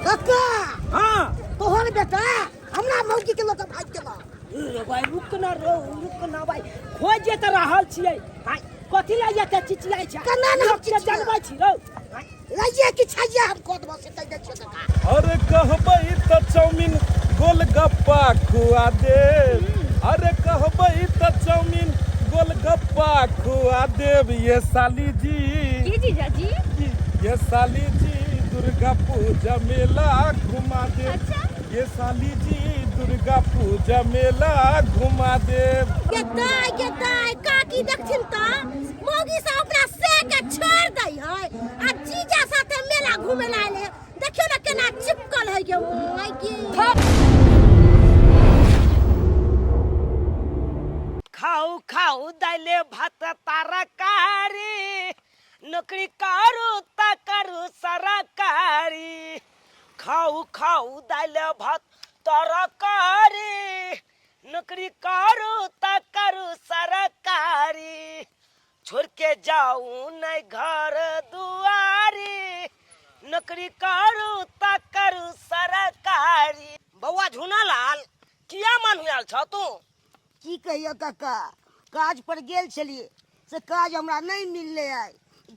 कक्का। हाँ। तोहर बेटा हमरा मौगी के लऽ कऽ भागि गेलौ। रे भाई, रुक ना रो, रुक ना भाई, खोजे तऽ रहल छियै। आँय, कथी लए एते चिचियाइ छै? केना ने हम लोक के चिचियाइ? जनबै छी रौ? आँय, लइए कि छैये हम कऽ देबौ से कहि दै छियौ कक्का। अरे कहबै तऽ चाउमिन गोलगप्पा खुआ देब, अरे कहबै तऽ चाउमिन गोलगप्पा खुआ देब। ये साली जी। की जीजाजी? ये साली जी, दुर्गा पूजा मेला घुमा देब। अच्छा। ये साली जी, दुर्गा पूजा मेला घुमा देब। गे दाय, गे दाय, काकी देखथिन तऽ मौगी सब अपना से के छोड़ दै है आ जीजा साथे मेला घूमे ला आएल है। देखियो ना केना चिपकल है गे माय गे। खाऊ खाऊ दाइले भात तरकारी, नौकरी करू त करू सरकारी। खाऊ खाऊ दाइले भात तरकारी, नौकरी करू त करू सरकारी। छोड़ के जाऊ नहीं घर दुआरी, नौकरी करू त करू सरकारी। बौआ झूना लाल, किया मन हुआल छ तू? की कहियो काका, काज पर गेल छलियै से काज हमरा नहि मिललै आइ,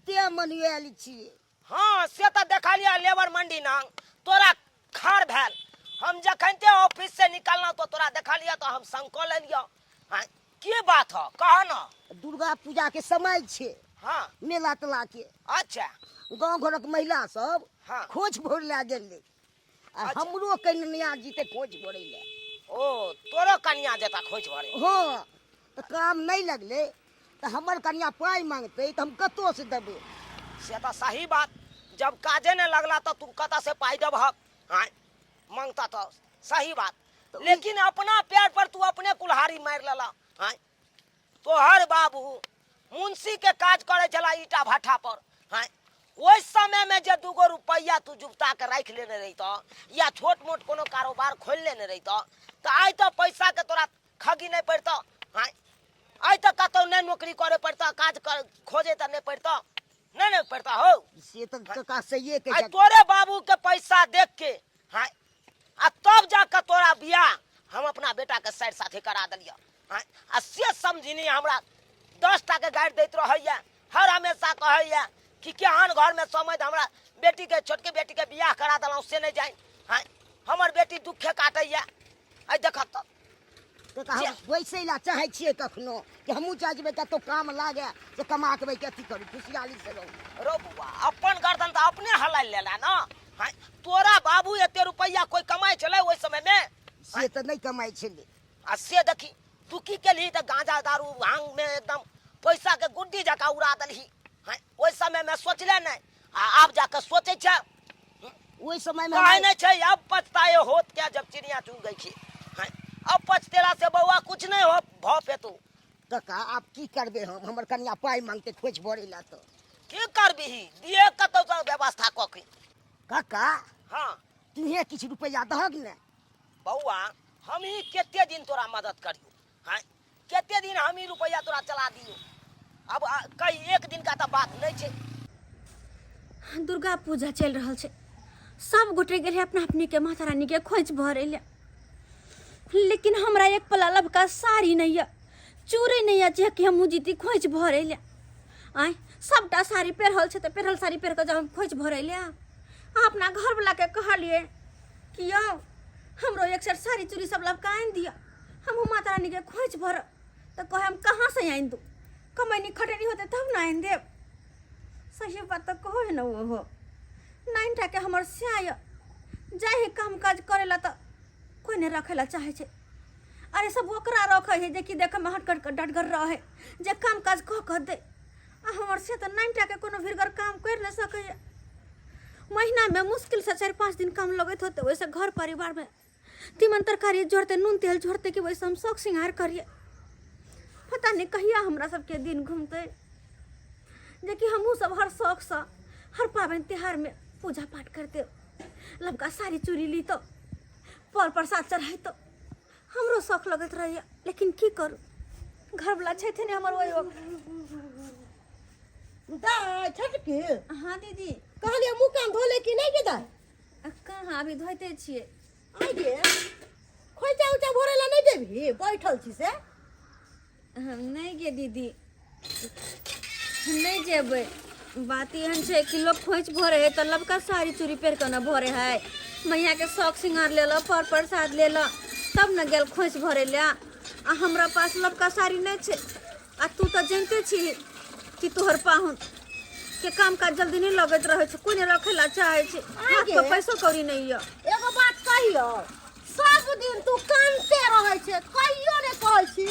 तें मनुआयल छियै। हाँ, से तऽ देखलियै लेबर मंडी नांग तोरा खार भेल। हम जखन ते ऑफिस से निकललहुँ तो तोरा देखलियै तऽ हम संग कऽ लेलियौ। हाँ, की बात ह, कह न। दुर्गा पूजा के समय छै। हाँ। मेला तेला के। अच्छा। गाँव घरक महिला सब हाँ। खोज भोर लए गेलै आ अच्छा। हमरो कनिया जीते खोज भरै लए। ओ तोरो कनिया जेता खोज भरे? हाँ, तऽ काम नहि लगलै तऽ हमर कनिया पाइ मांगतै तऽ हम कतौ से देबै? से तऽ सही बात, जब काजे नहि लगला तऽ तू कतऽ से पाइ देबहक? आँय, मांगता तऽ सही बात, लेकिन अपना पैर पर तू अपने कुल्हाड़ी मारि लेला। आँय, तोहर बाबू मुंशी के काज करै छला ईटा भाठा पर। आँय, ओहि समय में जे दूगो रुपैआ तू जुगता के राखि लेने रहितह या छोट मोट कोनो कारोबार खोलि लेने रहितह तऽ आइ तऽ पैसा के तोरा खगी नहि पड़तह। आँय, आइ तऽ कतहु नहि नौकरी करे पड़तह, काज कर खोजे तऽ नहि पड़तह, नहि नहि पड़तह हौ। से तऽ काका सहिए कहै आइ छह। तोरे बाबू के पैसा देख के, हाँ, आ तब जाके तोरा बियाह हम अपना बेटा के साइड साथे करा देलियऽ। हाँ, आ से समझिनी हमरा 10 टा के गारि दैत रहैया, हर हमेशा कहैया कि केहन घर में समझ हमरा बेटी के, छोटकी बेटी के बियाह करा देलहुँ से नहि जानि। हाँ, हमर बेटी दुखे काटैया। आइ देखत तऽ काका, हम बैसै लए चाहै छियै कखनो कि हमहूँ चाहै छियै कतहु काम लागए से कमा के बैठ अथी करू, खुशहाली से रहू। रौ बौआ, अपन गर्दन तऽ अपने हलाइ लेला न। हाँ, तोरा बाबू एते रुपैआ कोइ कमाइ छलै ओहि समय में? से तऽ नहि कमाइ छलै। आ से देखी तू की केलही तऽ गांजा दारू भांग में एकदम पैसा के गुड्डी जकाँ उड़ा देलही। हाँ, ओहि समय में सोचले नहि आ आब जाके सोचै छै। ओहि समय में कहै हमरा नहि छै अब पछताए होत क्या जब चिड़िया चुग गई खी। हाँ, अब पछतेला से बौआ कुछ नहीं हो भऽ पेतौ। काका, आब की करबै हम? हमर कनिया पाइ मांगतै खोज भरै लए तऽ की करबिही? दिए कतौ तऽ व्यवस्था कऽ के। काका। हाँ। तुहे किछु रुपैआ दहक ने। बौआ, हम ही कते दिन तोरा मदद करियो? हाँ, कते दिन हम ही रुपैआ तोरा चला दियो? अब कहीं एक दिन का तऽ बात नहीं छै। दुर्गा पूजा चलि रहल छै, सब गोटे गेलै अपना अपनी के माता रानी के खोज भरै ले, लेकिन हमरा एक पला लबका साड़ी नहीं यऽ, चूड़ी नहीं यऽ जे कि हमहूँ जीती खोज भरै ले। आँय, सबटा साड़ी पेरहल छै तऽ पेरहल साड़ी पहिर कऽ जाउ हम खोज भरै ले? आ अपना घरवला के कहलियै कि यौ, हमरो एक सेट साड़ी चूड़ी सब लबका आनि दिअ, हमहूँ माता रानी के खोज भरब। तऽ कहै हम कहाँ से आनि दू? कमैनी खटैनी होतै तब ने आनि देब। सही बात तऽ कहै है ने ओहो। नाइन टाके हमर स्या यऽ, जाइ है काम काज करै ला तऽ कोइ नहि रखै ला चाहै छै। अरे सब ओकरा रखै है जे कि देखैमे हटकर कऽ डटगर रहै, जे काम काज कऽ कऽ दै। आ हमर से तऽ नाइन टाके कोनो भिरगर काम करि नहि सकैए। महीनामे मुश्किलसँ 4-5 दिन काम लगैत होतै, ओहिसँ घर परिवारमे तीमन तरकारी जोड़तै, नून तेल जोड़तै कि ओहिसँ हम शौक श्रृंगार करियै। पता नहि कहिया हमरा सबके दिन घुमतै जेकि हमहूँ सब हर शौकसँ हर पाबनि तिहारमे पूजा पाठ करते, लबका साड़ी चूड़ी लीतो, पर प्रसाद चढ़ैतो, हमरो शौक लगैत रहैए। लेकिन की करू, घरवला छथिन हमर ओहि वक्त। दाइ छोटकी। हाँ दीदी। कहलियै मुँह कान धोले कि नहि गे दाइ? आ कहाँ अभी धोइते छियै। आइ गे, खोइचा उचा भरे ला नहि देबही, बैठल छी से? हम नहि गे दीदी, नहि जेबै। बात एहन छै कि लोग खोइच भरे है तऽ लबका साड़ी चूड़ी पहिर कऽ ने भरे है। मैया के शौक सिंगार लेलऽ, पर प्रसाद लेलऽ, तब ने गेल खोइच भरे लए। आ हमरा पास लबका साड़ी नहि छै। आ तू तऽ जानिते छी कि तोहर पाहुन के काम काज जल्दी नहि लगैत रहै छै, कोइ नहि रखै ला चाहै छै, हाथ पर पैसो कौड़ी नहि यऽ। एगो बात कहियो, सब दिन तू कानते रहै छै, कहियो नहि कहै छी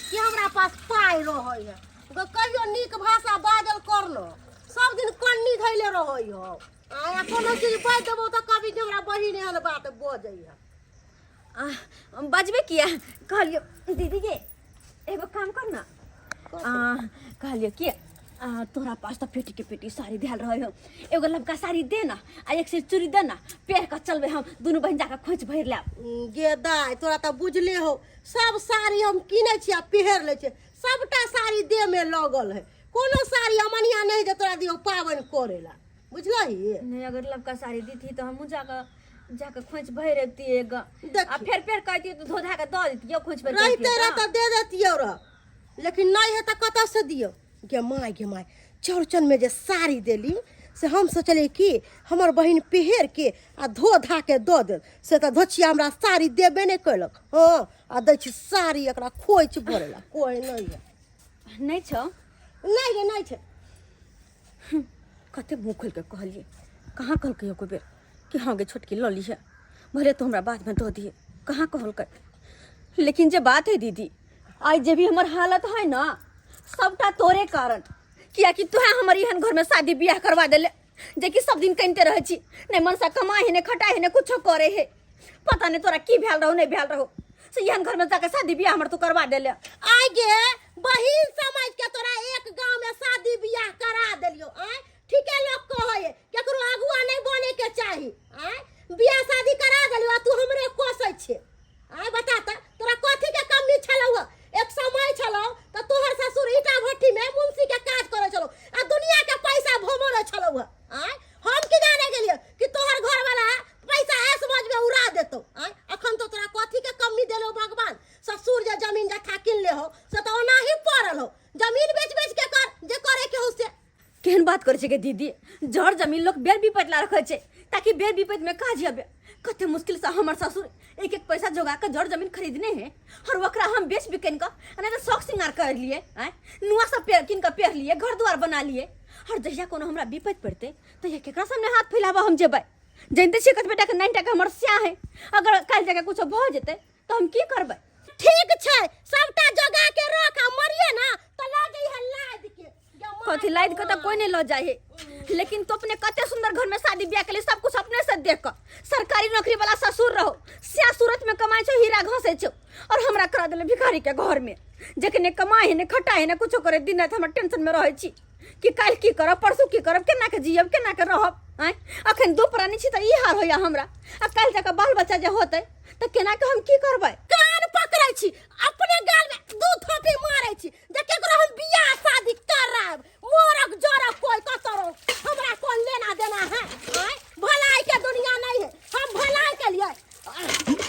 कि हमरा पास पाइ रहै है। कहियो नीक भाषा बाजल कर न, सब दिन कन्नी धैले रहै हो। आ कोनो चीज बाजि देबौ तऽ कभी जे हमरा बहिन एहन बात बजै है। बजबे किया? कहलियो दीदी के, एगो काम कर ना। कहलियो कि तोरा पास तऽ पेटी के पेटी साड़ी धैल रहे हो, एगो लबका साड़ी दे ना आ एक सेट चूड़ी दे ना, पहिर कऽ चलबै हम दुनू बहिन जाकऽ खोंइछ भरि लेब। गे दाय, तोरा तऽ बुझले हो, सब साड़ी हम किनै छी आ पहिर लै छी, सबटा साड़ी देह में लगल है, कोनो साड़ी अमनिया नहीं जे तोरा दियौ पाबनि करे ला, बुझलही? नहीं, अगर लबका साड़ी दीती तऽ हमहूँ जाकऽ जाकऽ खोंइछ भरि अबितियै ग। देखी। आ फेर फेर कहतियै तऽ धो धा कऽ दऽ दैतियै खोंइछ भरि। रहिते रह तऽ दे देतियौ रह, लेकिन नहीं है तऽ कतऽ से दियौ? गे माय, गे माय, चौरचन में जे साड़ी देली से हम सोचलियै कि हमर बहिन पहिर के आ धो धा के दऽ देल, से तऽ धोछिया हमरा साड़ी देबे नहि कयलक। हँ, आ दै छी साड़ी एकरा खोइछ भरै ला, कोइ नहि है। नहि छौ? नहि गे, नहि छै। कते मुँह खोलि कऽ कहलियै, कहाँ कहलकै एको बेर कि हँ गे छोटकी लऽ लिहे, भले तू हमरा बादमे दऽ दिहे, कहाँ कहलकै? लेकिन जे बात है दीदी, आइ जे भी हमर हालत है ना, सबटा तोरे कारण, कियाकि तोहे हमर एहन घरमे शादी बियाह करवा देले जेकि सब दिन कनिते रहै छी, नहि मनसा कमाइ है, नहि खटाइ है, नहि कुछो करे है। पता नहि तोरा की भेल रहो, नहि भेल रहो, से एहन घरमे जाके शादी बियाह हमर तू करवा देले। आइ गे बहिन समझ के तोरा एक गांव में शादी बियाह करा देलियो। आय, ठीके लोग कहै है केकरो अगुआ नहीं बने के चाही। आय, बियाह शादी करा देलियो आ तू हमरे कोसै छे। आय बता त तोरा कथी के कमी छलौ? एक समय छलौ त तोहर ससुर ईटा भट्ठी में मुंशी के काज करै छलौ आ दुनिया के पैसा भोमरै छलौ। आय, हम की जाने गेलियै कि तोहर घर वाला पैसा ऐश मौज में उड़ा देतौ। आय, अखन तो तोरा कथी के कमी देलौ भगवान? ससुर जे जमीन जथा किन ले हो से तो ओनाही पड़ल हो, जमीन बेच बेच के कर जे करे के हो से। केहन बात करै छै गे दीदी? जर जमीन लोक बेर विपैत ला रखै छै ताकि बेर विपैत में काज आबे। कते मुश्किल से हमर ससुर एक एक पैसा जोगा के जर जमीन खरीदने है और ओकरा हम बेच बिकन के नहीं तो शौक श्रृंगार कर लिए, आँय नुआ सब पेर किन के पेर लिए, घर द्वार बना लिए। और जहिया कोनो हमरा विपैत पड़ते तहिया केकरा सामने हाथ फैलाबा हम जेबै? जानते छियै कतबे टाका 9 टाका हमर स्याह है, अगर काल्हि जाके कुछो भऽ जेतै तऽ हम की करबै? ठीक छै, सबटा जोगा के रख आ मरिए ना तऽ लऽ जइहे लाद के। कथी लाद के? तऽ कोई नहीं लऽ जाइ है, लेकिन तो अपने कते सुंदर घर में शादी ब्याह के लिए सब कुछ अपने से देख कऽ, सरकारी नौकरी वाला ससुर रहो, स्या सूरत में कमाई छौ, हीरा घसै छौ, और हमरा करा देले भिखारी के घर में, जखने कमाई है ने खटाई है ने कुछो करे। दिन रात हमर टेंशन में रहै छी कि काल्हि की करब, परसू की करब, केना के जियब, केना के रहब। आँय, अखन दू प्राणी छी तऽ ई हाल होइया हमरा, आ काल्हि जाकऽ बाल बच्चा जे होतै तऽ केना के हम की करबै? कान पकड़ै छी, अपने गाल में दू थोपी मारै छी जे केकरो हम बियाह शादी करायब, मोरक जरक कोई कतौ रहो, हमरा कोन लेना देना है। आँय, भलाई के दुनिया नहीं है, हम भलाई के लिए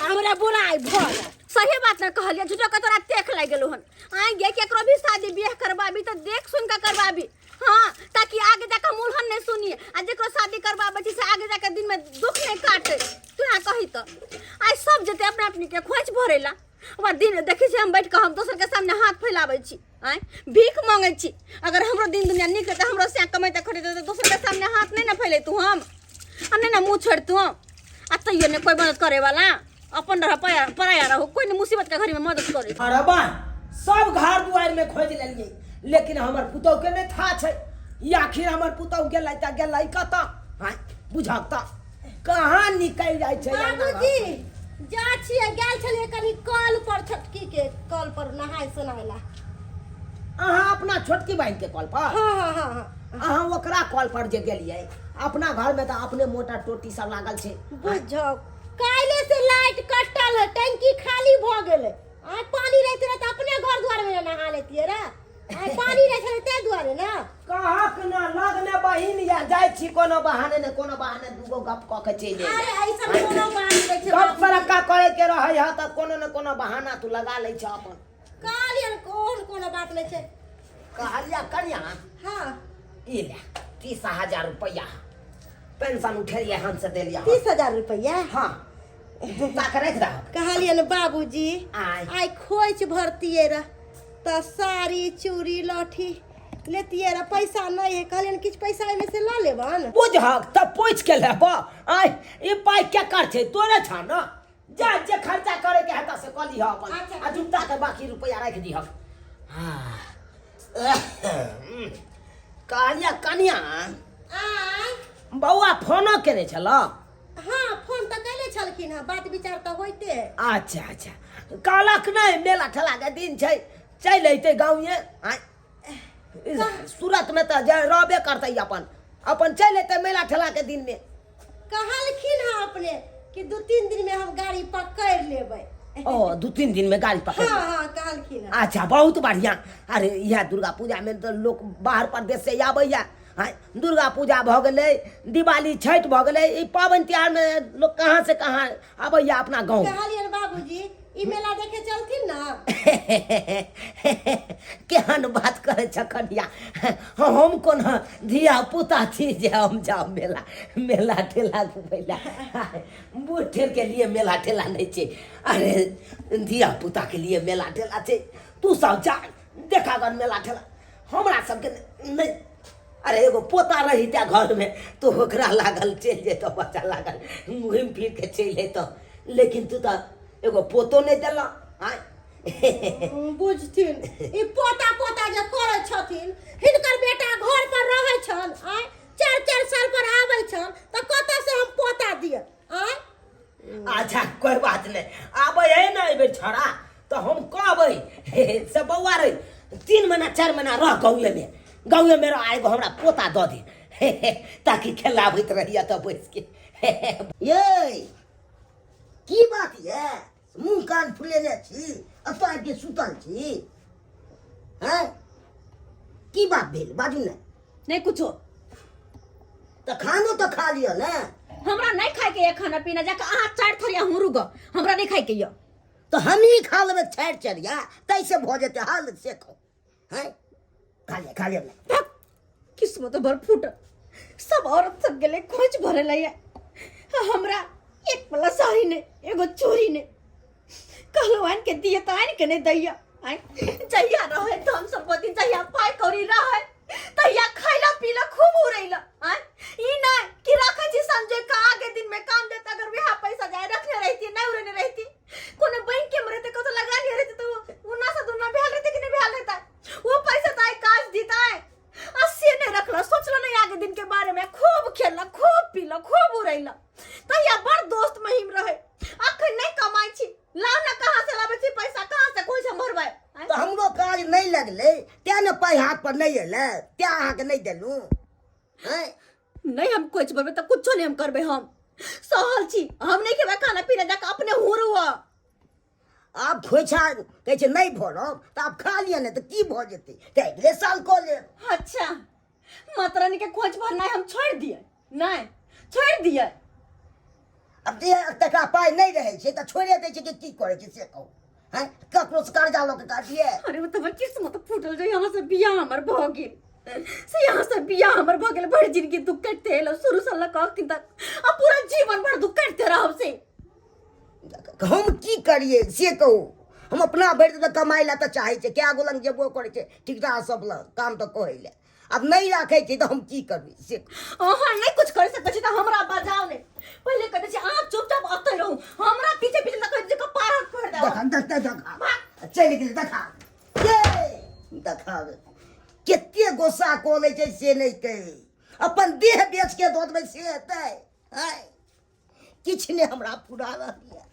हमरे बुराई भऽ गेल। सही बात न कहलियै, झूठो के तोरा देख लागि गेलौ हन। आँय गे, केकरो भी शादी बियाह करबाबी तऽ देख सुन के करबाबी, हाँ, ताकि आगे जाके मुलहन नहीं सुनिए आ जेकरो शादी करबाबै छी से आगे जाके दिन में दुख नहीं काटे। तू यहाँ कही तो आइ सब जेते अपना अपनी के खोंइछ भरेला, ओकरा दिन देखै छी हम बैठ के, हम दोसर के सामने हाथ फैलाबै छी, आँय भीख मांगै छी। अगर हमरो दिन दुनिया नीक रहतै, हमरो से कमेतै खटेतै तऽ दोसर के सामने हाथ नहीं ने फैलेतू हम आ नहीं ने मुँह छोड़तू हम। आ तैयो ने कोई मदद करे वाला, अपन रह पराया रहो, कोई ने मुसीबत के घड़ी में मदद करे। अरे बा, सब घर दुआर में खोज लेलिए, लेकिन हमर पुतहु के नहीं था छै। ई आखिर हमर पुतहु गेलै त गेलै कतऽ? हाँ बुझक त कहाँ निकल जाइ छै? बाबूजी जा छियै, गेल छलियै कनी कल पर, छोटकी के कल पर नहाय सोनाय ला। अहाँ अपना छोटकी बहिन के कल पर? हाँ हाँ हाँ हाँ। अहाँ ओकरा कल पर जे गेलियै, अपना घर में तऽ अपने मोटर टोटी सब लागल छै। बुझौ, काल्हि से लाइट कटल है, टंकी खाली भऽ गेलै। आ पानी रहते रहे तऽ अपने घर द्वार में नहा लेतियै रे। आइ पानी रहै छलै ताहि दुआरे ने। कहक ना लगने बहिन या जाइ छी कोनो बहाने ने कोनो बहाने दूगो गप कऽ के चलि अरे अयबै। ऐसन कोनो बात नहि छै गप बाबूजी। सरक्का करे के रहै है तऽ कोनो ने कोनो बहाना तू लगा लै छ अपन। कहलियन कोन कोनो बात नहि छै। कहलिया कनिया। हाँ। ई ले 30,000 रुपया पेंशन उठेलियै हन से देलियै। 30,000 रुपया? हाँ, जुत्ता के राखि दहक। कहलियन बाबूजी आय। आइ खोइछ भरतियै रह तऽ साड़ी चूड़ी लहठी लेतियै रह, पैसा नहि है। कहलियन किछु पैसा एहिमे से लऽ लेबन। बुझहक तऽ पूछि के लेबह। आय ई पाइ केकर छै? तोरे छ ने? जा जे खर्चा करे के हेतऽ से कऽ लिहऽ अपन। अच्छा। आ जुत्ता के बाकी रुपया राखि दिहक। हाँ। कहलिया कनिया। आय। बौआ फोनो केने छलऽ? हाँ फोन तऽ कैले छलखिन हँ, बात विचार तऽ होइते है। अच्छा अच्छा, कहलक नहि मेला ठेला के दिन छै चलि अयतै गाँवे? आँय सूरत में तऽ जे रहबे करतै अपन अपन चलि अयतै मेला ठेला के दिन में। कहलखिन हँ अपने कि 2-3 दिन में हम गाड़ी पकड़ लेबै। ओ 2-3 दिन में गाड़ी पकड़ हाँ, लेबै। हाँ, कहलखिन हँ। अच्छा बहुत बढ़िया। अरे इएह दुर्गा पूजा में तऽ लोक बाहर परदेश से आबैया। हाँ, दुर्गा पूजा भऽ गेलै, दिवाली छठि भऽ गेलै, ई पाबनि तिहार में लोक कहाँ से कहाँ आबैया अपना गाँव। कहलियनि बाबूजी ई मेला देखे चलथिन ना? केहन बात करै छ कनिया, हम कोना धिया पुता छी जे हम जाउ मेला मेला ठेला घुमै ला? बूढ़ ठेर के लिए मेला ठेला नहि छै, अरे धिया पुता के लिए मेला ठेला छै। तू सब जा देखा गन मेला ठेला, हमरा सबके नहि। अरे एगो पोता रहिते घरमे तऽ ओकरा लागल चलि जैतौ, बच्चा लागल घुमि फिर के चलि अयतौ, लेकिन तू तऽ एगो पोतो नहि देलह। आँय बुझथिन ई पोता पोता जे करै छथिन, हिनकर बेटा घर पर रहै छन, आँय 4-4 साल पर आबै छन, तऽ कतऽ से हम पोता दिअ? आँय अच्छा कोइ बात नहि, आबै है ने एहिबेर छौड़ा तऽ हम कहबै से बौआ रे 3 महीना 4 महीना रह गाँवेमे, गाँवेमे रह, एगो हमरा पोता दऽ दे ताकि खेलाबैत रहिए तऽ बैस के। ये की बात ये, मुँह कान फुलेने छी, एतऽ आबि के सुतल छी? हैं की बात भेल बाजू ने। नहि कुछो। तऽ खानो तऽ खा लिअ ने। हमरा नहि खायके ये खाना पीना, जाके अहाँ 4 थरिया हुरू ग, हमरा नहि खायके ये। तऽ हमही खा लेबै 4 चरिया, ताहिसँ भऽ जेतै हाल से कहू। हैं खा लिअ, खा लिअ ने। किस्मत भर फूटल, सब औरत सब गेलै खोज भरे लए, हमरा एक पल्ला साड़ी ने एगो चूड़ी ने। कहलहुँ आनि के दिए तऽ आनि के नहि दैया। जहिया रहे धन संपत्ति, जहिया पाइ कौड़ी रहे तहिया खैला पीला खूब उड़ैला। आँय ई नहि कि रखै छी संजोग के आगे दिन में काम देत, अगर वएह पैसा जाय रखने रहती नहीं उड़ेने रहती, कोनो बैंक के में रहते कतौ लगा लिए रहते तो उन्ना से दुन्ना भेल रहते कि नहीं भेल रहता, वो पैसा तो आइ काज दिता है। आ से नहीं रखला, सोचला नहीं आगे दिन के बारे में, खूब खेलला खूब पीला खूब उड़ैला, तहिया बड़ दोस्त महिम रहे। अखन नहीं कमाई छी, लाउ ना कहाँ से लाबै छी पैसा, कहाँ से कोई से भरबै? तऽ हमरो काज नहीं लगलै तें ने पाइ हाथ पर नहीं एलै, तें अहाँके नहीं देलहुँ। हैं? नहीं हम कुछ भरबै तऽ कुछो नहीं हम करबै, हम सहल छी, हम नहीं खेबै खाना पीना, जाके अपने हुरुआ। आब खोइछा कहै छै नहीं भरब तऽ आब खा लिअ ने तऽ की भऽ जेतै, तऽ अगिले साल कऽ लेब। अच्छा माता रानी के खोज भरनाइ हम छोड़ि दियै? नहीं छोड़ि दियै। आब जे तकरा पाइ नहि रहै छै तऽ छोड़िए दै छै कि की करै छै से कहू? हैं ककरो से कर्जा लऽ के काटिए? अरे वो तऽ हमर किस्मत फूटल जो यहाँ से बियाह हमर भऽ गेल, से यहाँ से बियाह हमर भऽ गेल, भरि जिंदगी दुख काटिते एलहुँ शुरू से लऽ कऽ अखन तक, आ पूरा जीवन भर दुख काटिते रहब से। हम की करिए से कहू? हम अपना भरि तऽ कमाइ लए तऽ चाहै छियै, कए गो लग जेबो करै छै ठेकेदार सब लग काम तऽ कहै लए, आब नहि राखै छै तऽ हम की करबै से कहू? अहाँ नहि कुछ कर सकै छी तऽ हमरा बजाउ नहि, पहिले कहै छी अहाँ चुपचाप ओतहि रहू, हमरा पीछे पीछे तऽ कहै छी कपार हाथ फोड़ि देब। देखा, देख, देख, देखा। चलि गेल, देखा ये देखा कते गोस्सा कऽ लै छै से नहि कहि, अपन देह बेच के दऽ देबै से हेतै? आँय किछु नहि हमरा पूरा रहल यऽ,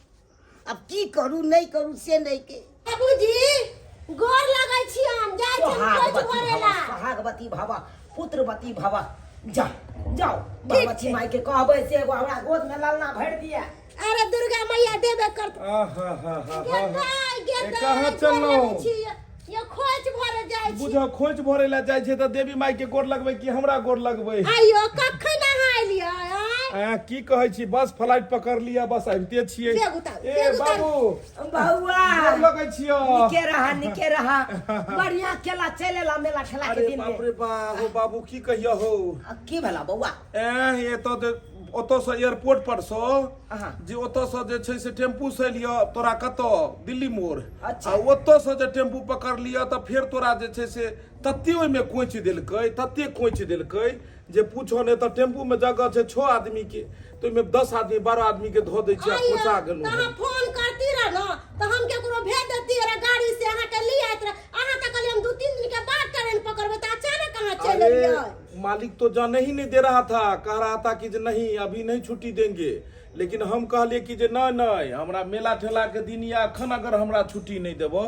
आब की करू नहि करू से नहि के। बाबूजी गोर लगै छी, हम जाइ छी खोज सोहागवती भरे भव, ला। सोहागवती भव, पुत्रवती भव, जा जाओ भगवती माई के कहबै से एगो हमरा गोद में ललना भरि दिया। अरे दुर्गा मैया देबे करत। आहा हा हा हा। गेदाइ, ए, गेदाइ, कहाँ गोर चललहुँ? लगै छी। ये खोज भरे जाइ जाइ छी। बुझो खोंच भरे ला जाइ छै तऽ देवी माई के गोर लगबै कि हमरा गोर लगबै? आइयो कखन अहाँ एलियै आँय? आ, की कहै छी, बस फ्लाइट पकड़ लिया, बस आबिते छियै। बेग उतारू, ए बेग उतारू। बाबू, बौआ, गोर लगै छियौ। निके रहा, निके रहा। बढ़िया केला चलि एला मेला ठेला के अरे दिन बाप में। रे बा हो बाबू, की कहियो हो? आ, की भेला बौआ? ए एतऽ जे ओतऽसँ एयरपोर्ट पर सँ अहाँ। जे ओतऽसँ जे छै से टेम्पू से लिअ तोरा कतऽ दिल्ली मोड़। अच्छा। आ ओतऽसँ जे टेम्पू पकड़ लिअ तऽ फेर तोरा जे छै से तते ओहिमे कोचि देलकै, तते कोचि देलकै जे पूछो नहि। तऽ टेम्पूमे जगह छै 6 आदमीके, तऽ ओहिमे 10 आदमी 12 आदमीके धऽ दै छै आ आइयो कोचा गेलहुँ। तऽ अहाँ हम फोन करती रह ने तऽ हम केकरो भेज देती रह गाड़ी से, अहाँके लिए आइत रह। अहाँ तऽ कहलियै हम 2-3 दिन के बाद ट्रेन पकड़बै, तऽ अचानक अहाँ चलि अरे एलियै। मालिक तो जाने ही नहीं दे रहा था, कह रहा था कि जे नहीं, अभी नहीं छुट्टी देंगे। लेकिन हम कहलिए कि जे नहीं नहीं, हमरा मेला ठेला के दिन या अखन अगर हमरा छुट्टी नहीं देबो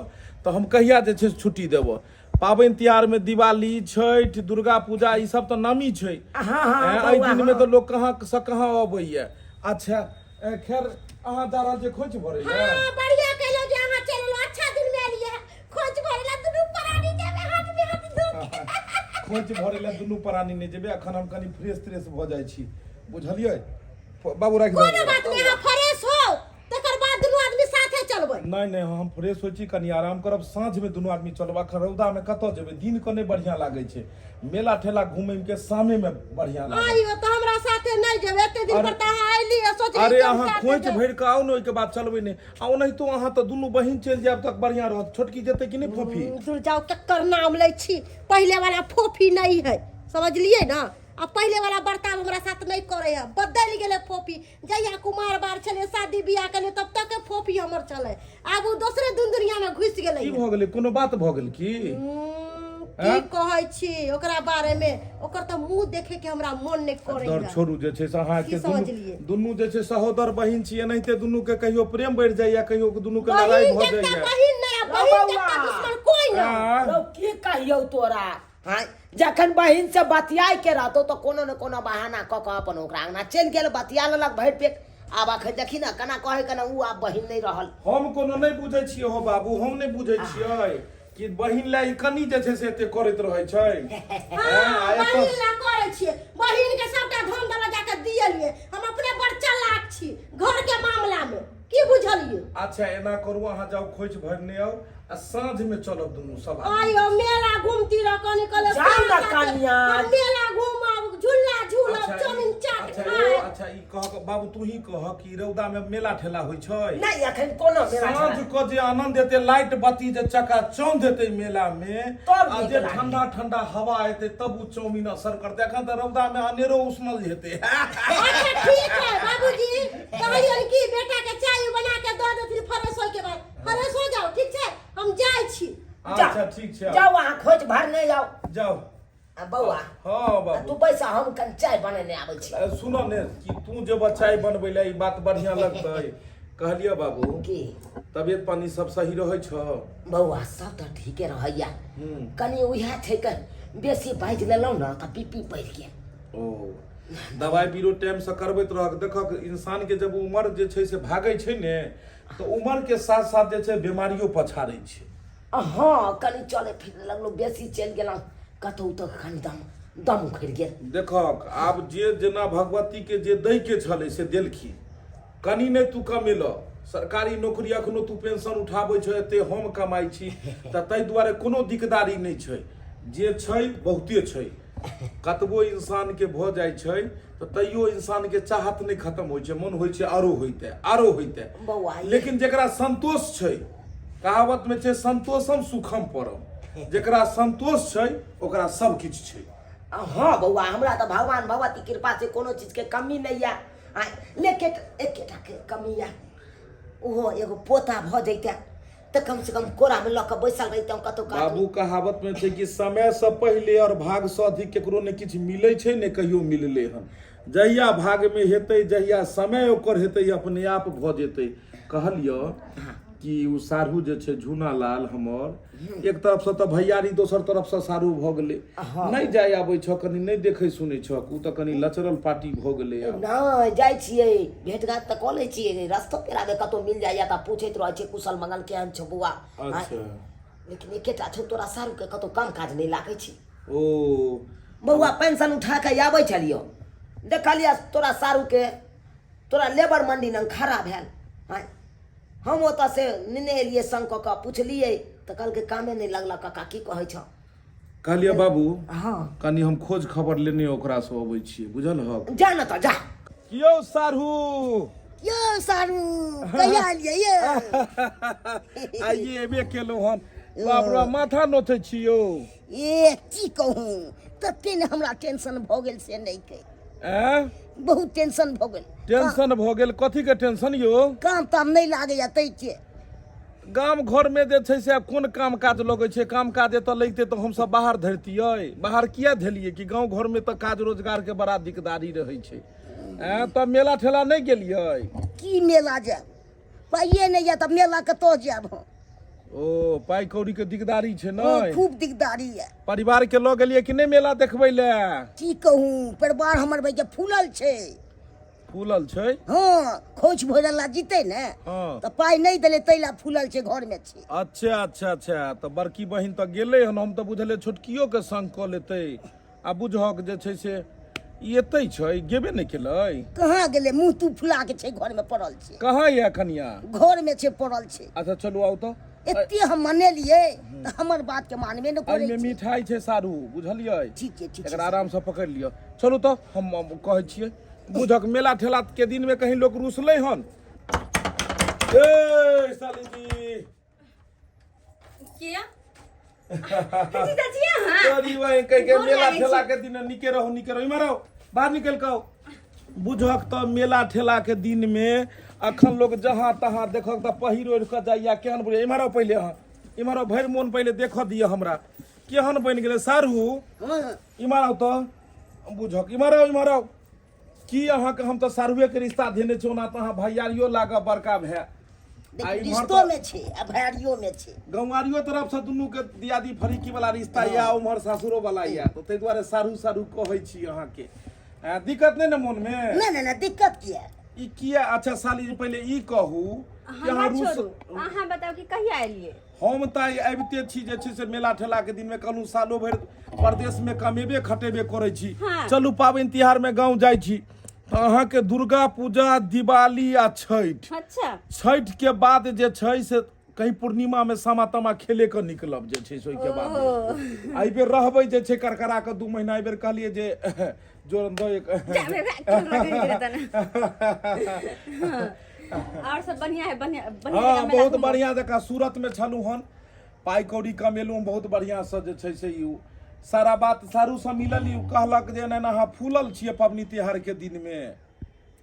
तऽ हम कहिया जे छै से छुट्टी देबो? पाबनि तिहार में दिवाली, छठि, दुर्गा पूजा, ई सब तऽ नामी छै। हाँ, हाँ, एहि बौआ, दिन में हाँ। तऽ लोग कहाँ से कहाँ अबैया। अच्छा, खैर अहाँ जा रहल छियै खोंच भरै लए? हाँ, बढ़िया कहलो जे अहाँ चलि एलहुँ, अच्छा दिन में एलियै। खोंच भरै लए दुनू प्राणी जेबै हाथ में हाथ धो के। खोंच भरै लए दुनू प्राणी नहि जेबै, अखन हम कनि फ्रेश त्रेश भऽ जाइ छी, बुझलियै बाबू? राखि कोनो दियौ। बात नहि, अहाँ फ्रेश हो तकर बाद दुनू आदमी साथे चलबै। नहि नहि, हम फ्रेश होइ छी, कनि आराम करब, साँझमे दुनू आदमी चलब। अखन रौदामे कतऽ जेबै? दिन कऽ नहि बढ़िआँ लागै छै मेला ठेला घूमैमे, शामेमे बढ़िआँ लागै। आइयो तऽ हमरा साथे नहि जेबै? एते दिन पर तऽ अहाँ अयली, सोचली अरे कि हम अहाँ साथे खोंच जेबै। भरि कऽ आउ ने, ओहिके बाद चलबै। नहि, आ ओनाहितो अहाँ तऽ दुनू बहिन चलि जायब तऽ बढ़िआँ रहत। छोटकी जेतै कि नहि, फोफी? दूर जाओ, केकर नाम लै छी? पहिले वाला फोफी नहीं है, समझलिए ना? आ पहिले वाला बर्ताव हमरा साथ नहीं करे है, बदलि गेलै फोफी। जहिया कुमार बार छलै, शादी बियाह केलियै, तब तक फोफी हमर छलै, आब ओ दोसरे दुन दुनिया में घुसि गेलै। की भऽ गेलै? कोनो बात भऽ गेल की? की कहै छी ओकरा बारे में, ओकर तऽ मुंह देखे के हमरा मन नहीं करे दर है। छोड़ू, जे छै से अहाँ की के दुनू समझलियै? दुनू जे छै सहोदर बहिन छी, एनाहिते दुनू के कहियो प्रेम बढ़ि जाइया, कहियो दुनू के लड़ाई बहिन भऽ जत्ता जाइया। बहिन नहीं आ बहिन बौआ। जत्ता दुश्मन कोई नहीं। आँ? रौ, की कहियौ तोरा? हाँ, जखन बहिन से बतियाय के रहतो तऽ कोनो ने कोनो बहाना कऽ कऽ अपन ओकरा अंगना चलि गेल, बतिया लेलक भरि पेट। आब अखन देखी ने केना कहै केना ओ आब बहिन नहि रहल। हम कोनो नहि बुझै छियै हो बाबू, हम नहि बुझै छियै कि बहिन लए ई कनि जे छै से एते करैत रहै छै। हाँ, आ एतऽ बहिन ला करै छियै, बहिन के सबटा धन दौलत जाके दियलियै। हम अपने बड़ चालाक छी घर के मामला में, की बुझलियै? अच्छा, एना करू, अहाँ जाउ खोइछ भरने आउ आ साँझ में चलब दुनू सब आदमी। आइयो मेला घूमती रह कनी कले। जाउ ने कनिया। मेला घूमब, झूला झूलब, अच्छा, ई- चाउमीन चाट अच्छा, खाय। अच्छा, ई कह बाबू, तू ही कह कि रौदा में मेला ठेला होइ छै? नहि, अखन कोनो मेला साँझ ठेला। के जे आनंद एते, लाइट बत्ती जे चका चौंध हेतै मेला में तब आ नीक जे लागै। ठंडा ठंडा हवा एते, तब उ चाउमीन असर करतै। अखन तऽ रौदा में अनेरो उसनल हेतै। अच्छा ठीक है बाबूजी, कहलियन कि बेटा के चाय बना के दऽ देथिन फ्रेश होय के बाद। फ्रेश हो जाओ, ठीक छै? हम जाइ छी। अच्छा ठीक छै। जाउ, अहाँ खोज भरने जाउ। जाउ। आ बौआ। हाँ बाबू। तू बैसा, हम कनि चाय बनेने आबै छी। सुन ने, कि तू जे चाय बनबै लए, ई बात बढ़िया लगतै? कहलियै बाबू। की? तबियत पानी सब सही रहै छौ? बौआ, सब तऽ ठीके रहैया। कनि उएह छै के बेसी बाजि लेलहुँ ने तऽ बीपी बढ़ि गेल। ओ दवाइ बीरो टाइम से करबैत रहक। देखक, इंसान के जब उम्र जे छै से भागै छै ने, तऽ उम्र के साथ साथ जे छै बीमारियो पछाड़ै छै। हँ, कनि चले फिरे लगलहुँ, बेसी चलि गेलहुँ कतहु तऽ कनि दम दम उखड़ि गेल। देखक, आब जे जेना भगवती के जे दै के छलै से देलखिन। कनि नहि तू कमेलह, सरकारी नौकरी, अखनो तू पेंशन उठाबै छ, एते हम कमाइ छी, तऽ ताहि दुआरे कोनो दिकदारी नहि छै। जे छै बहुते छै। कतबो इंसान के भऽ जाइ छै तऽ तैयो इंसान के चाहत नहि खत्म होइ छै, मन होइ छै आरो होइते, आरो होइते। बौआ, लेकिन जकरा संतोष छै, कहावत में छै संतोषम सुखम परम, जकरा संतोष छै ओकरा सब किछु छै। हँ बौआ, हमरा तऽ भगवान भगवती कृपा से कोनो चीजके कमी नहि यऽ, लेकिन एकेटा के कमी यऽ, ओहो एगो पोता भऽ जैते तऽ कम से कम कोरामे लऽ कऽ बैसल रहितहुँ कतहु कात। बाबू, कहावत में छै कि समय से पहिले और भाग से अधिक केकरो ने किछु मिलै छै, ने कहियो मिललै हन। जहिया भाग में हेतै, जहिया समय ओकर हेतै, अपने आप भऽ जेतै। कहलियौ कि ओ साढ़ू जे छै झूना लाल हमर, एक तरफ से तऽ भैयारी, दोसर तरफ से साढ़ू भऽ गेलै, नहि जाय आबै छह, कनि नहि देखै सुनै छह, ओ तऽ कनि लचरल पार्टी भऽ गेलै आब। नहि जाइ छियै, भेट घाट तऽ कऽ लै छियै, रस्तो पेड़ामे कतहु मिल जाइए तऽ पूछैत रहै छियै कुशल मंगल, केहन छौ बौआ? अच्छा। लेकिन एकेटा छौ तोरा सारूके कतहु काम काज नहि लागै छै ओ बौआ पेंशन उठा कऽ आबै छलियौ देखलियै तोरा सारूके तोरा लेबर मंडी लग खड़ा भेल आँय हम ओतऽ से नेने एलियै संग कऽ कऽ पुछलियै तऽ कहलकै कामे नहि लगलक काका की कहै छौ कहलियै बाबू हँ कनि हम खोज खबर लेने ओकरासँ अबै छियै बुझल हक जा ने तऽ जा यौ साढ़ू यौ सारू कहिया एलियै यौ आइए एबे केलहुँ हन बाप रे माथा नोचै छी यौ ए की कहूँ तते ने हमरा टेंशन भऽ गेल से नहि कहि ऐं बहुत टेंशन भऽ गेल टेंशन भऽ गेल कथीके टेंशन यौ काम ताम नहि लागैया ताहिके गाम घरमे जे छै से आब कोन काम काज लगै छै काम काज एतऽ लगितै तऽ हमसब बाहर धरितियै बाहर किया धेलियै कि गाँव घरमे तऽ काज रोजगारके बड़ा दिकदारी रहै छै ऐं तऽ मेला ठेला नहि गेलियै की मेला जायब पाइए नहि यऽ तऽ मेला कतऽ जायब हम ओ पाइ कौड़ीके दिकदारी छै ओ, नहि खूब दिकदारी यऽ परिवारके लऽ गेलियै कि नहि मेला देखबै लए की कहूँ परिवार हमर भाइके फूलल छै फूलल छै हँ खोंच भरल ला जीते ने हँ तऽ पाइ नहि देले ताहि ला फूलल छै घरमे छै अच्छा अच्छा अच्छा तऽ बड़की बहिन तऽ गेलै हन हम तऽ बुझलियै छोटकियोके संग कऽ लेतै आ बुझहक जे छै से ई एतै छै गेबे नहि केलै कहाँ गेलै मुँह तू फुला के छै घरमे पड़ल छै कहाँ यऽ कनिया घरमे छै पड़ल छै अच्छा चलू आउ तऽ एते हम मनेलियै तऽ हमर बात के मानबे नहि करै एहिमे छै मिठाई छै सारू बुझलियै ठीक छै ठीक छै एकरा आरामसँ पकड़ि लिअ चलू तऽ हम कहै छियै बुझक मेला ठेला के दिन में कहीं लोग रुसलै हन ए साली जी किया जीजा जी अहाँ तोरी वहीं कह के गोर मेला लागै छी। ठेला के दिन निके रहो निके रहो इम्हर आओ बाहर निकल के आओ बुझक तऽ मेला ठेला के दिन में अखन लोग जहाँ तहाँ देखक तऽ पहिर ओढ़ि कऽ जाइया केहन बुझे इम्हर आओ पहिले अहाँ इम्हर आओ भरि मोन पहिले देखऽ दिअ हमरा केहन बनि गेलै सारू हँ इम्हर आउ तऽ बुझक इम्हर आउ इम्हर आउ की अहाँके हम तऽ सारुएके रिश्ता धेने छी ओना तऽ अहाँ भैयारियो लागब बड़का भाय आ देखियौ इम्हर रिश्तो तऽ मे छै आ भैयारियो मे छै गौआरियो तरफ से दुनू के दियादी फरीकी वाला रिश्ता या उम्हर सासुरो वाला या तऽ ताहि दुआरे सारू सारू कहै छी अहाँके आ, दिक्कत नहि ने मोनमे नहि नहि नहि दिक्कत किया ई किया अच्छा साली जी पहिले ई कहू कि हमरा अहाँ रूस छोड़ू अहाँ बताउ कि कहिया एलियै हम तऽ आबिते छी जे छै से मेला ठेलाके दिनमे कहलहुँ सालो भरि परदेशमे कमेबे खटेबे करै छी हाँ। चलू पाबनि तिहारमे गाँव जाइ छी तऽ अहाँके दुर्गा पूजा दिवाली आ छठि अच्छा छठिके बाद जे छै से कहीं पूर्णिमामे सामा तामा खेले कऽ निकलब जे छै से ओहिके बाद एहिबेर रहबै जे छै करकरा कऽ 2 महीना एहिबेर कहलियै जे जोरन दऽ एक और सब बढ़िया है बढ़िया बढ़िया हाँ जगह मेला बहुत घूमब। बढ़िया जकाँ सूरत में छलहुँ हन पाइ कौड़ी कमेलहुँ बहुत बढ़िया से जे छै से ई सारा बात सारू से मिलल ई कहलक जे एना एना अहाँ फूलल छियै पबनी तिहार के दिन में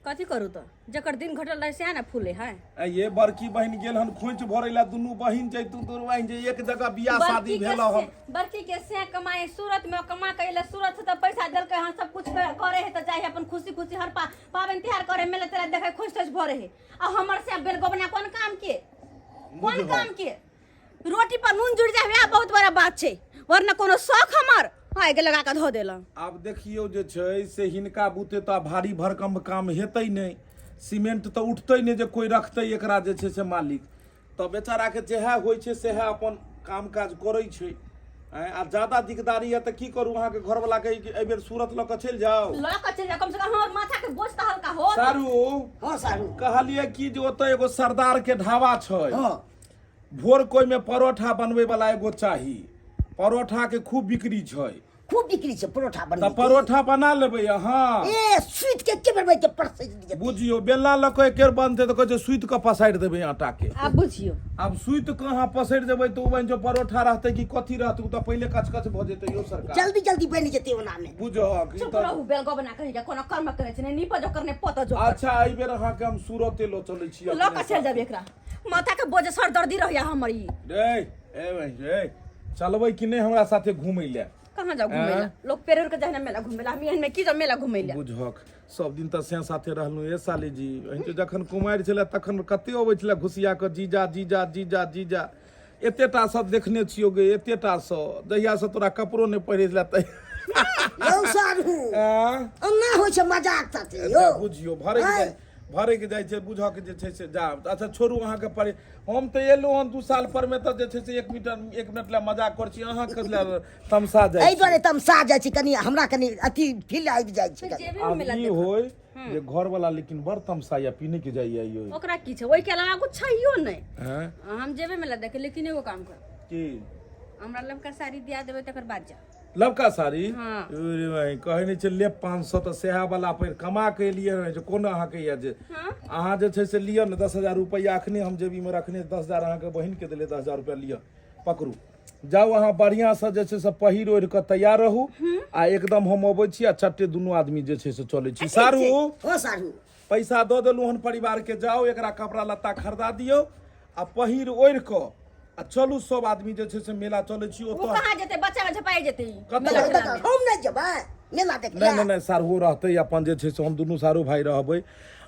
कथी करू तऽ जकर दिन घटल रहे सएह ने फूले है आ ये बड़की बहिन गेल हन खोंच भरै ला दुनू बहिन जैतु दुनू बहिन जे एक जगह बियाह शादी बड़की के भेल हन बड़की के से कमाए सूरत में कमा के अइले सूरत से तऽ पैसा देलकै हन सब कुछ करे है तऽ जाइ है अपन खुशी खुशी हर पाबनि तिहार करे मेला तेला देखे खुश तुश भरे है आ हमर से बेलगोबना कोन काम के कोन बुझलहुँ। काम के रोटी पर नून जुड़ जाए वएह बहुत बड़ा बात छै वरना कोनो शौक हमर आगि लगा कऽ धो देलहुँ आब देखियौ जे छै से हिनका बुते तऽ भारी भरकम काम हेतै नहि सीमेंट तऽ उठतै नहि जे कोइ रखतै एकरा जे छै से मालिक तऽ बेचाराके जएह होइ छै सएह अपन काम काज करै छै आँय, आ ज्यादा दिकदारी यऽ तऽ की करू अहाँके घरवलाके एहिबेर सूरत लऽ कऽ चलि जाउ लऽ कऽ चलि जाउ कम से कम हमर माथा के बोझ तऽ हल्का होत सारू हँ सारू कहलियै कि जे ओतऽ एगो सरदार के ढाबा छै हँ भोर कोइमे परोठा बनबै वाला एगो चाही परोठा के खूब बिक्री छै खूब बिक्री छै परोठा तऽ बनबै के। परोठा बना लेबै अहाँ ए सुति के के बनबै के परसै दियै बुझियौ बेलना लऽ कऽ एकेर बनतै तऽ कहै छै सुति कऽ पसारि देबै आटा के आब बुझियौ आब सुति कऽ अहाँ पसारि देबै तऽ ओ बनि जो परोठा रहतै कि कथी रहतै ओ तऽ पहिले कचकच भऽ जेतै यौ सरकार जल्दी जल्दी बनि जेतै ओना मे बुझहक ई चुप तऽ रहू बेलगो बना कहीं के कोनो कर्म करै छै ने नीप जो करने पोत जो अच्छा एहि बेर अहाँके हम सूरते लऽ चलै छी लऽ कऽ अपने चलि जाबी एकरा माथा के बोझ सर दर्दी रहैया हमर ई रे ए भाई रे चलबै कि नहि हमरा साथे घूमै लए कहाँ जाऊ घूमै लए लोग पेड़ उड़ के जाए मेला घूमै लए हम एहन में की जाऊ मेला घूमै लए बुझक सब दिन तऽ से साथे रहलहुँ ए साली जी एहन तऽ जखन कुमारि छलै तखन कते अबै छलै घुसिया कऽ जीजा जीजा जीजा जीजा एतेटा सब देखने छियौ गे एतेटा सँ जहिया से तोरा कपड़ो नहि पहिरै छलै तहिया यौ साढ़ू आँ? एना होइ छै मजाक साथे यौ बुझियौ भरक आँय? जाइ भरैके जाइ छै बुझऽ के जे छै से जा। अच्छा छोड़ू, अहाँके परे हम तऽ एलहुँ हन 2 साल पर मे, तऽ जे छै से एक मिनट लए मजाक करै छी, अहाँ कथी लए तमसा जाइ एहि छी? दुआरे तमसा जाइ छी, कनि हमरा कनि अथी फील आबि जाइ छै कनि। जेबे आब मेला ई देखऽ। होय जे घर वाला लेकिन बड़ तमसा या पीने के जाइया यो। ओकरा की छै, ओहिके अलावा कुछ छैयो नहि। हैं? हम जेबे मेला देखे, लेकिन एगो काम कर। की? हमरा लमका साड़ी दिया देबै तकर बाद जा। लबका साड़ी? हाँ। अरे भाई, कहै नहि छै ले 500 तऽ सएह वाला पर कमा के एलियै हन जे कोन अहाँके यऽ जे हाँ। अहाँ जे छै से लिअ ने 10,000 रुपैआ अखने हम जेबीमे रखने 10,000 अहाँके बहिनके देलियै, 10,000 रुपैआ लिअ, पकड़ू, जाउ अहाँ बढ़िआँसँ जे छै से पहिर ओढ़ि कऽ तैयार रहू आ एकदम हम अबै छी आ चट्टे दुनू आदमी जे छै से चलै छी। सारू। हो सारू। पैसा दऽ देलहुँ हन परिवारके, जाउ एकरा कपड़ा लत्ता खरीदा दियौ आ पहिर ओढ़ि कऽ आ चलू सब आदमी जे छै से मेला चलै छी। ओ ओतऽ कहाँ जेतै? बच्चा में झपाइ जेतै ई। कतऽ? मेला ठेला में। हम नहि जेबै मेला देख। नहि नहि नहि, सारहो रहतै अपन जे छै से, हम दुनू सारू भाई रहबै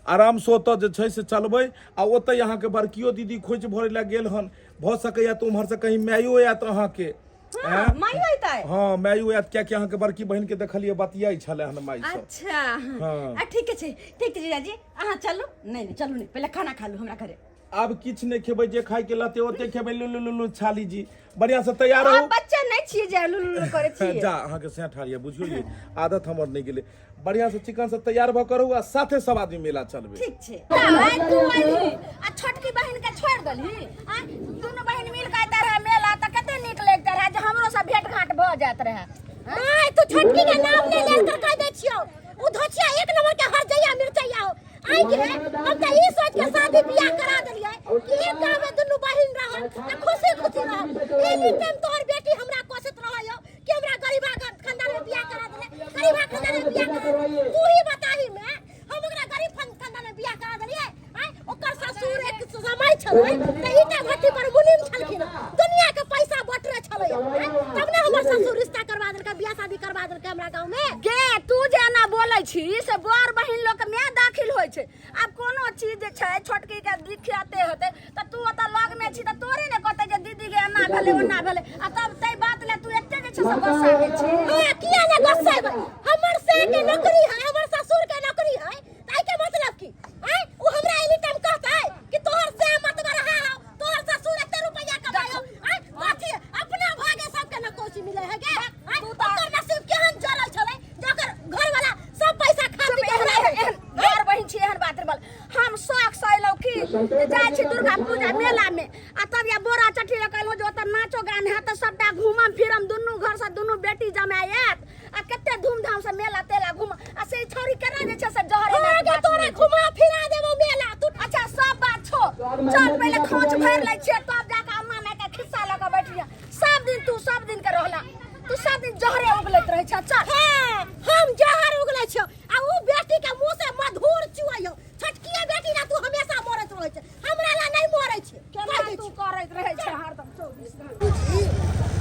आरामसँ, ओतऽ जे छै से चलबै आ ओतऽ अहाँके बड़कियो दीदी खोजि भरै लए गेल हन, भऽ सकैए तऽ उम्हरसँ कहीं मायो आयत अहाँके। हाँ, माइयो अयतै? हँ, मायो आयत, कियाकि अहाँके बड़की बहिनके देखलियै बतियाइ छलै हन माइसँ। अच्छा। हाँ। आ ठीक छै, ठीक छै जीजाजी, अहाँ चलू। नहि नहि, चलू नहि, पहिले खाना खा लू हमरा घरे। आब किछु नहि खेबै, जे खायके लते ओते खेबै। लू लू लू लू छाली जी, बढ़िआँ से तैयार रहू। आब बच्चा नहि छियै जे लू लू लू करै छियै। जा, अहाँके सैं ठाढ़ बुझियौ, ये आदत हमर नहि गेलै। बढ़िआँ से चिकन से तैयार भऽ कऽ रहू आ साथे सब आदमी मेला चलबै। ठीक छै। आय तू अइली आ छोटकी बहिन के छोड़ देलही? आय दुनू बहिन मिल के आइते रहे मेला तऽ कते नीक लगते रहे जे हमरो सब भेंट घाट भऽ जाइत रहे। माय, तू छोटकी के नाम नहि लेल कर, कह दै छियौ, उ धोचिया एक नंबर के हर जइया मिरचैया हो। आइ के हम तऽ ई सोच के शादी बियाह करा देलियै कि एक गाँव में दुनू बहिन रहब तऽ खुशी खुशी रहब। एनी टाइम तोहर बेटी हमरा कोसैत रहै कि हमरा गरीबा खानदान में बियाह करा देले, गरीबा खानदान में बियाह करा देले। तू ही बताही में हम ओकरा गरीब खानदान में बियाह करा देलियै? आँय, ओकर ससुर एक समय छलै तऽ ईटा भट्टी पर मुनीम छलखिन, दुनिया के पैसा बटरे छलै, आँय, तब ने हमर ससुर रिश्ता करवा देलकै, बियाह शादी करवा देलकै हमरा गाँव में। गे, तू जे एना बोलै छी से बड़ बहिन लोक मे दाखिल होइ छै। आब कोनो चीज जे छै छोटकी के दिक्कते हेतै तऽ तू ओतऽ लग मे छी तऽ तोरे ने कहतै जे दीदी के एना भेलै ओना भेलै, आ तब ताहि बात लए तू एते जे छै से गुस्सा होइ छी। हाँ, किया ने गुस्सेबै? हमर से के नौकरी है, हमर ससुर के नौकरी है, तऽ एहिके मतलब की? आँय, उ हमरा एनी टाइम कहतै कि तोहर से मत बढ़ा हो, तोहर ससुर एते रुपैया कमायो। आँय, कथी अपना भागे सबके न कोची मिले है गे? आँय, ओकर नसीब केहन जरल छलै जे ओकर घरवाला सब पैसा खा पी के उड़ा देलकै। एहन घर बहिन छी, एहन बात रे बोल। हम शौक से अयलहुँ की जे जाइ छी दुर्गा पूजा मेला में आ तब या बोरा चट्टी लऽ कऽ अयलहुँ जे ओतऽ नाचो गान हैत तऽ सबटा घूमम फिरम, दुनू घर से दुनू बेटी जमाय आयत आ कते धूमधाम से मेला तेला घूम, आ से ई छौरी केना जे छै से जहर एना हाँ के गे, बात तोरा सुनै छै। घुमा फिरा देबो मेला तू। अच्छा सब बात छोड़, चल पहिले खोंच भरि लै छियै तब जाके अम्मा माय के खिस्सा लऽ कऽ बैठिया। सब दिन तू सब दिन के रहला, तू सब दिन जहरे उगलैत रहै छ। चल। हाँ, हम जहर उगलै छियौ आ उ बेटी के मुंह से मधुर चुअइयौ। छोटकिए बेटी ला तू हमेशा मरैत रहै छै, हमरा ला नहि मरै छै। केना कहि दै तू छियौ। करैत रहै छै हरदम 24 घंटा।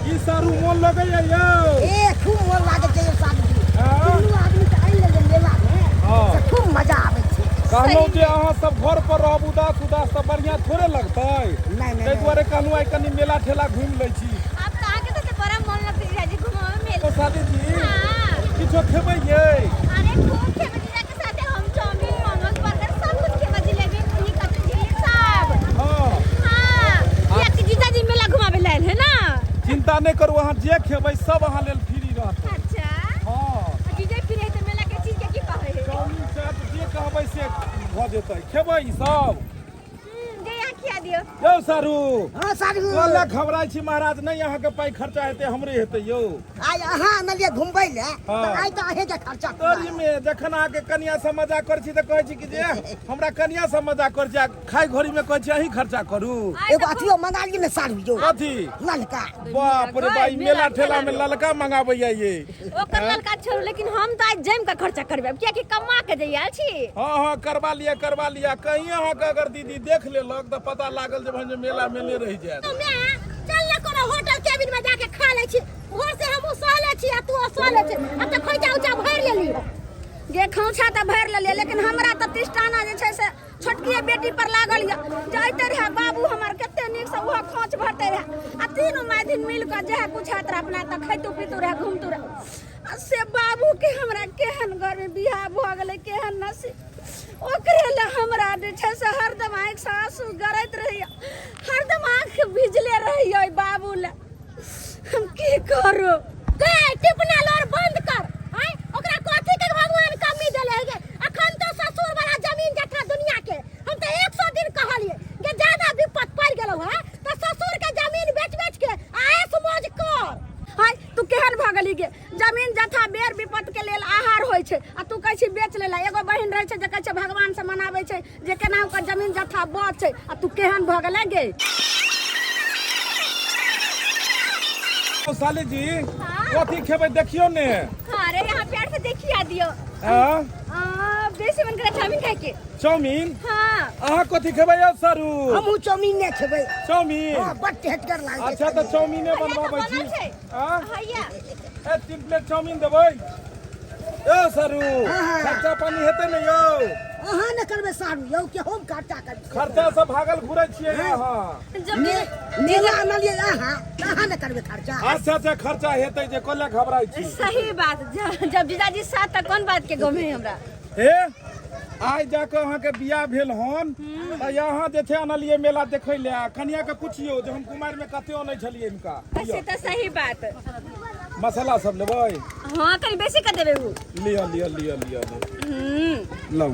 की सारू, मोन लगैया यौ? ए, खूब मोन लागै छै यौ साधु जी। हाँ? दुनू आदमी के आनि लेलियै मेला मे हाँ। से खूब मजा आबै छै। कहलहुँ जे अहाँ सब घर पर रहब उदास उदास तऽ बढ़िआँ थोड़े लगतै। नहि, नहि, ताहि नहि। दुआरे कहलहुँ आइ कनि मेला ठेला घुमि लै छी। आब तऽ अहाँके साथे बड़ा मन लगतै जीजाजी घुमावे मेला। ओ साली जी, हाँ। किछो खेबै यै? अरे खूब खेबै जीजा के साथे हम, चाउमीन, मोमोज, बर्गर सब कुछ खेबै, जिलेबी, मुरही, कचरी, झिल्ली सब। हाँ। हाँ, कियाकि जीजाजी मेला घुमावे लायल है ना। चिंता नहि करू, अहाँ जे खेबै सब अहाँ लेल फ्री रहतै। अच्छा। हाँ। आ जीजा फ्री है तऽ मेला के चीज के की कहै है? चाउमीन चाट जे कहबै से भऽ जेतै। खेबै ई सब? जे यहाँ खिया दियौ। यौ सारू। हाँ सारू। कहला घबराइ छी महाराज, नहि अहाँके पाइ खर्चा हेतै, हमरे हेतै यौ। आइ अहाँ आनलियै घुमबै ले हाँ। तऽ आइ तऽ अहेंके खर्चा पूरा। तोरी में जखन अहाँके कनिया से मजा करै छी तऽ कहै छी कि जे हमरा कनिया से मजा करै छी, आ खाय घड़ी में कहै छी अहीं खर्चा करू। एगो अथियो मंगा लिअ ने सारू यौ। कथी? ललका। बाप रे बा, ई मेला ठेला में ललका मंगाबैया ये। ओकर ललका छोड़ू, लेकिन हम तऽ आइ जमि कऽ खर्चा करबै, कियाकि कमा के जे आयल छी। हाँ हाँ, करवा लिया करवा लिया। कहीं अहाँके अगर दीदी देख लेलक तऽ पता लागल जे भाई मेला में नहि रहि जायत। तो मैं चल ना कोनो होटल केबिन में जाके खा लै छी। भोर से हमहूँ सहले छी आ तू सहले छी, अब तऽ खोइचा उचा भरि लेली। गे, खोइछा तऽ भरि लेलियै, लेकिन हमरा तऽ तिष्टाना जे छै से छोटकिए बेटी पर लागल यऽ। जाइते रहे बाबू हमर कते नीक से ओहो खोंच भरते रहे आ तीनू माय दिन मिल कऽ जएह कुछ होइत रहे अपना तऽ खैतू पीतू रहे, घूमतू रहे। आ से बाबू के हमरा केहन घर में बियाह भऽ गेलै, केहन नसीब। ओकरे लए हमरा जे छै से हरदम आँखि से आंसू गरैत रहैया, हरदम आँखि भिजले रहैया ओहि बाबू लए। हम की करू? गे टिपना लोर बंद कर। आय ओकरा कथी के भगवान कमी देले है गे? अखन तो ससुर वाला जमीन जथा दुनिया के हम तो 100 दिन कहलिए गे, ज्यादा विपत पड़ गेलौ है तो ससुर के जमीन बेच बेच के आयस मौज कर। हाय तू केहन भऽ गेली गे? जमीन जथा बेर विपत के लेल आहार होइ छै आ तू कहै छी बेच लेला। एगो बहिन रहै छै जे कहै छै भगवान से मनाबै छै जे केना ओकर जमीन जथा बचै, आ तू केहन भऽ गेलै गे? ओ साली जी, कथी खेबै देखियौ ने। अरे यहाँ प्यार से देखिया दियो। हाँ? बेसी मन करे चाउमीन खाए के। चाउमीन? हाँ। अहाँ कथी खेबै यौ सरू? हमहूँ चाउमीन नहि खेबै। चाउमीन? हाँ, बड टेस्टगर लागै छै। अच्छा तऽ चाउमीने भैया तऽ बनबाबै छी। बनल छै। हाँ? भैया। ए 3 प्लेट चाउमीन देबै। यौ सरू, हाँ। खर्चा पानी हेतै ने यौ? अहाँ ने करबै सारू यौ कि हम खर्चा करबै? खर्चा से भागल घुरै छियै अहाँ। जब मेला आनलियै अहाँ, तऽ अहाँ ने करबै खर्चा। अच्छा अच्छा खर्चा हेतै जे कोला घबराइ छी। सही बात, जब जीजाजी साथ तऽ कोन बात के गम है हमरा। हे आइ जाके अहाँके बियाह भेल हन तऽ यहाँ जे छै अनलियै मेला देखै लए। कनिया के पुछियौ जे हम कुमारि में कते अनै छलियै हिनका। से तऽ सही बात। मसाला सब लेबै? हाँ कनि बेसी कर देबै उ। लिअ लिअ लिअ लिअ। लौ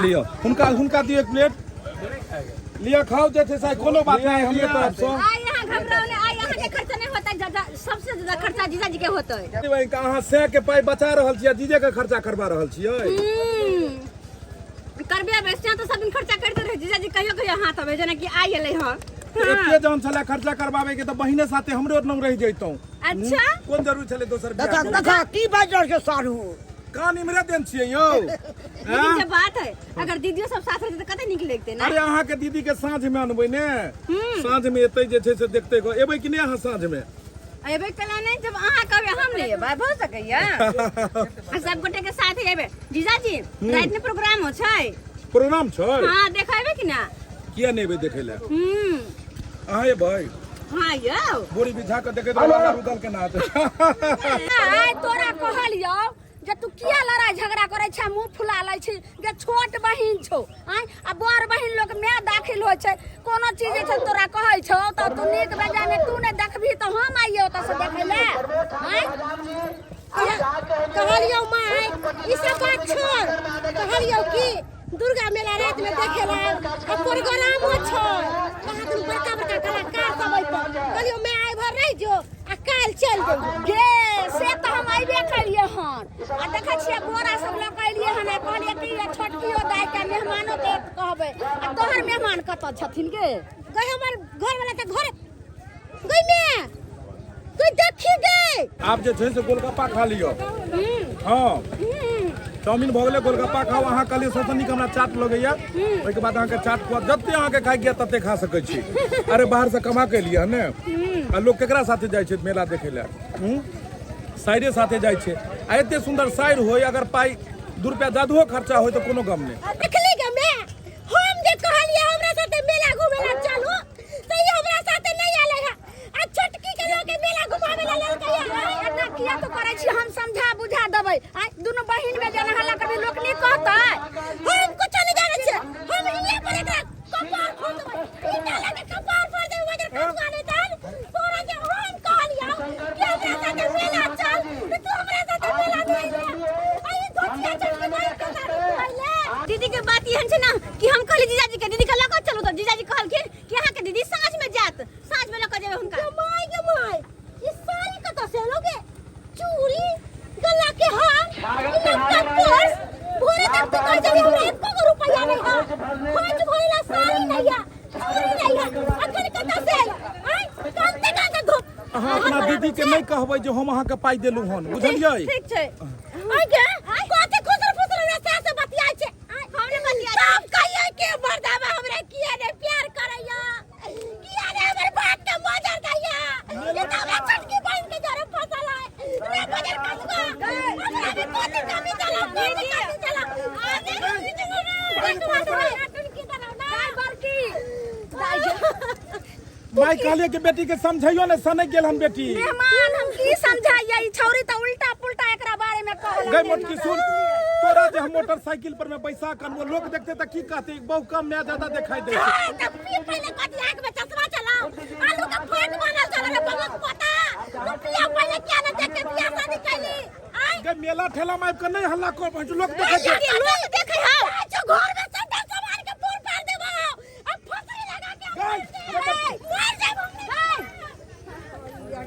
लिअ, हुनका हुनका दियौ एक प्लेट। लिअ खाउ जे छै से कोनो बात नहि हमरे तरफ से। आइ यहाँ घबराउ नहि, आइ अहाँके खर्चा नहि होतै, ज्यादा सबसे ज्यादा खर्चा जीजाजी के होतै। भाई अहाँ सै के पाइ बचा रहल छियै, जीजे के खर्चा करवा रहल छियै। करबे अबै से तऽ सब दिन खर्चा करते रहे जीजाजी, कहियो कहियो हाथ अबै जेना कि आइ एलै हँ। एते जहन छलै खर्चा करबाबै के तऽ बहिने साथे हमरो नौ रहि जैतौं। अच्छा कोन जरूरी छलै दोसर बियाह देखा के? देखा की बाजि रहल छै सारू? कान इम्हरे देन छियै यौ। लेकिन जे बात है अगर दीदियो सब साथ रहते तऽ कते नीक लगते ना। अरे अहाँ के दीदी के साँझ में अनबै ने, साँझ में एतै जे छै से देखते गो। एबै कि नहि अहाँ साँझ में? एबै कला नहि, जब अहाँ कहबै हम नहि एबै भऽ सकैया। आ सब गोटे के साथ एबै। जीजाजी राति में प्रोग्राम हो छै। प्रोग्राम छै? हाँ देखेबै कि ना? किया नहि एबै देखै लए? अहाँ एबै? हाँ यौ। बोरी बिछा के देखैत रहबै रुदल के नाच। आइ तोरा कहलियौ जे तू किया लड़ाई झगड़ा करै छै, मुंह फुला लै छी जे छोट बहिन छौ। आँय आ बड़ बहिन लोक माय दाखिल होइ छै, कोनो चीज जे छै तोरा कहै छौ तऽ तू नीक बेजाय मे तू नहि देखबही तऽ हम आइए ओतऽ से देखै लए। आँय कहलियौ माय ई सब बात छोड़, कहलियौ कि दुर्गा मेला रात में देखे ला आ प्रोग्रामो छै, कहाँ दिन बड़का बड़का कलाकार सब अइतौ। कहलियौ मैं आइ भर रहि जो आ काल्हि चलि जइयो। गे से तऽ हम अयबे कलियै हन आ देखै छियै बोरा सब लऽ कऽ एलियै हन आ कहलियै कि ये छोटकियो दाइ के मेहमानो के कहबै। आ तोहर मेहमान कतऽ छथिन गे? गई हमर घर वाला तऽ घर गई में गई देखी गई। आब जे छै से गोलगप्पा खा लिअ। हाँ चाउमीन भऽ गेलै, गोलगप्पा खाउ। अहाँ कहलियै सबसँ नीक हमरा चाट लगैया, ओहिके बाद अहाँके चाट खुआ, जते अहाँके खाइके यऽ तते खा सकै छी। अरे बाहरसँ कमा के एलियै हन ने। आ लोक केकरा साथे जाइ छै मेला देखै लए? साइरे साथे जाइ छै। आ एते सुन्दर साइर होय, अगर पाइ 2 रुपया जादुओ खर्चा होय तऽ कोनो गम नहि। देखली गे मैं, हम जे कहलियै हमरा साथे मेला घुमै लए चलू तऽ ई हमरा साथे नहि एलै हँ। आ छोटकी के लऽ के मेला घुमाबै लए लेलकै हँ। एना किया तो करै छी? हम समझा बुझा देबै। आँय दुनू बहिन में जेना हल्ला करबै लोक नहि कहतै? हम कुछो नहि जानै छियै, हम हियाँ पर एकरा कपार फोड़ देबै, ईटा लऽ के कपार फोड़ देबै। मगर कटुआ नहि तहन तोरा जे हम कहलियौ कि हमरा साथे मेला चल तऽ तू हमरा साथे मेला नहि अयले। आ ई धोतिया चटकी बहिन के साथ अयले। दीदी के बात एहन छै ना कि हम कहली जीजाजी के दीदी के लऽ कऽ चलू तऽ जीजाजी कहलखिन कि अहाँके दीदी साँझ में जायत, साँझ में लऽ कऽ जेबै हुनका। गे माय गे माय, ई साड़ी कतऽ से एलौ गे? चूड़ी, गला के हार, ई लमका पर्स, भोरे तक तो कहै छलियै हमरा एको गो रुपैआ नहि है, खोज भरे ला साड़ी नहीं है, चूड़ी नहीं है, अखन कतऽ से एलौ? आँय, कानते कानते धोप। अहाँ अपना दीदी के नहि कहबै जे हम अहाँके पाइ देलहुँ हन, बुझलियै? ठीक छै। आँय गे, कथी खुसर फुसर हमरा सास से बतियाइ छै? आँय, हमरे बतियाइ छै। तब कहियै के मर्दाबा हमरा किया नहि प्यार करैया, किया नहि हमर बात के मजर दैया? ई तऽ हमरा छोटकी बहिन के जरे फसल है रे मजर कसुआ, हमरा में कथी कमी चला, कथी कमी चला? आ देख माय कहलिए कि बेटी के समझाइयो ने सने गेल हन बेटी। मेहमान हम की समझाइए, ई छौरी त उल्टा पुल्टा एकरा बारे में कहलक। गई मोटकी सुन, तोरा जे हम मोटरसाइकिल पर में बैसा कर वो लोग देखते त की कहते, बहु कम में ज्यादा दिखाई दे छै। हाय, त पी पहिले कथी आँख में चश्मा चलाओ, आलू के फाट बनल चल रे बगल पोता, तू पिया पहिले किया ने देख के बियाह शादी कैली? आय गई मेला ठेला में आबि के नहीं हल्ला कर पहुंच लोग देखे छै। दीदी लोग देखे हौ जो घर में सबटा सामान के फोड़ फाड़ देबो, अब फसरी लगा के गई, मर जाब हम।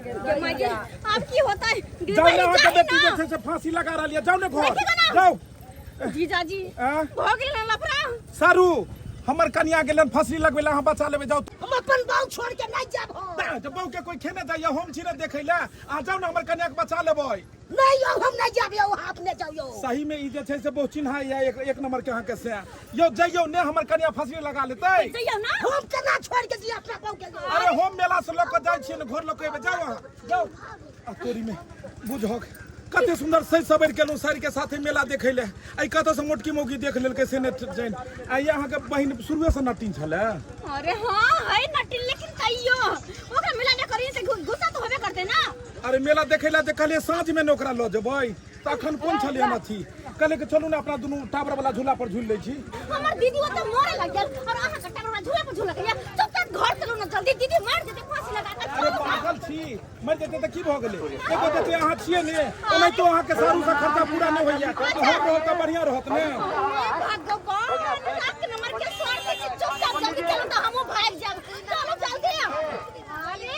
गे माय गे, अब की होता है? गे जाओ ना, बहिन, अहाँके जाही बेटी ना। जे छै से फांसी लगा रहल यऽ, जाउ ने घर देखिए ना। जाउ। जीजाजी आँ? भऽ गेल ना लफड़ा। सारू हमर कनिया गेलन फांसी लगबै लए, अहाँ बचा लेबै, जाउ। हम अपन बाऊ छोड़ के नहीं जाब हम। ना, जब बहू के कोई खेने जाइए, हम छी ने देखै लए, अहाँ जाउ ने हमर कनिया के बचा लेबै। नहीं यौ, हम नहीं जाब यौ, हाथ ने जाउ यौ। सही में ई जे छै से बहुत चिन्हा यऽ एक, एक नंबर के अहाँके से यौ, जइयौ ने हमर कनिया फांसी लगा लेतै। जइयौ ना। हम केना छोड़ के जी अपना बाऊ के यौ? अरे हम मेला से लऽ कऽ जाइ छियै ने घर लऽ कऽ एबै, जाउ अहाँ जाउ। आ तोरी में बुझहक कते सुंदर सज सवर केलहुँ साड़ी के साथे मेला देखै लए, आइ कतऽ से मोटकी मौगी देख लेलकै से नहि जानि। आइ अहाँके बहिन शुरुए से नटिन छलै। अरे हाँ है नटिन, लेकिन तैयो ओकरा मेला देख करी से गुस्सा तो होबे करते ना। अरे मेला देखै लए जे कहलियै साँझ में ने ओकरा लऽ जेबै, तऽ अखन कोन छलै हम अथी कहलियै कि चलू ने अपना दुनू टावर वाला झूला पर झूल लै छी। हमर दीदी ओतऽ मरे लग गेल और अहाँ के टावर वाला झूला पर झूला गया। चुपचाप घर चलू ना जल्दी, दीदी मार देते फांसी लगा कर। अरे पागल छी, मरि जेतै तऽ की भऽ गेलै? एगो जे छै अहाँ छियै ने, ओनाहितो अहाँके सारू से खर्चा पूरा नहि होइया, तऽ हम रहब तऽ बढ़िआँ रहत ने। हे भगवान, एक नंबर के स्वार्थ छी। चुपचाप जल्दी चलू तऽ हमहूँ भागि जायब, चलू जल्दी। अरे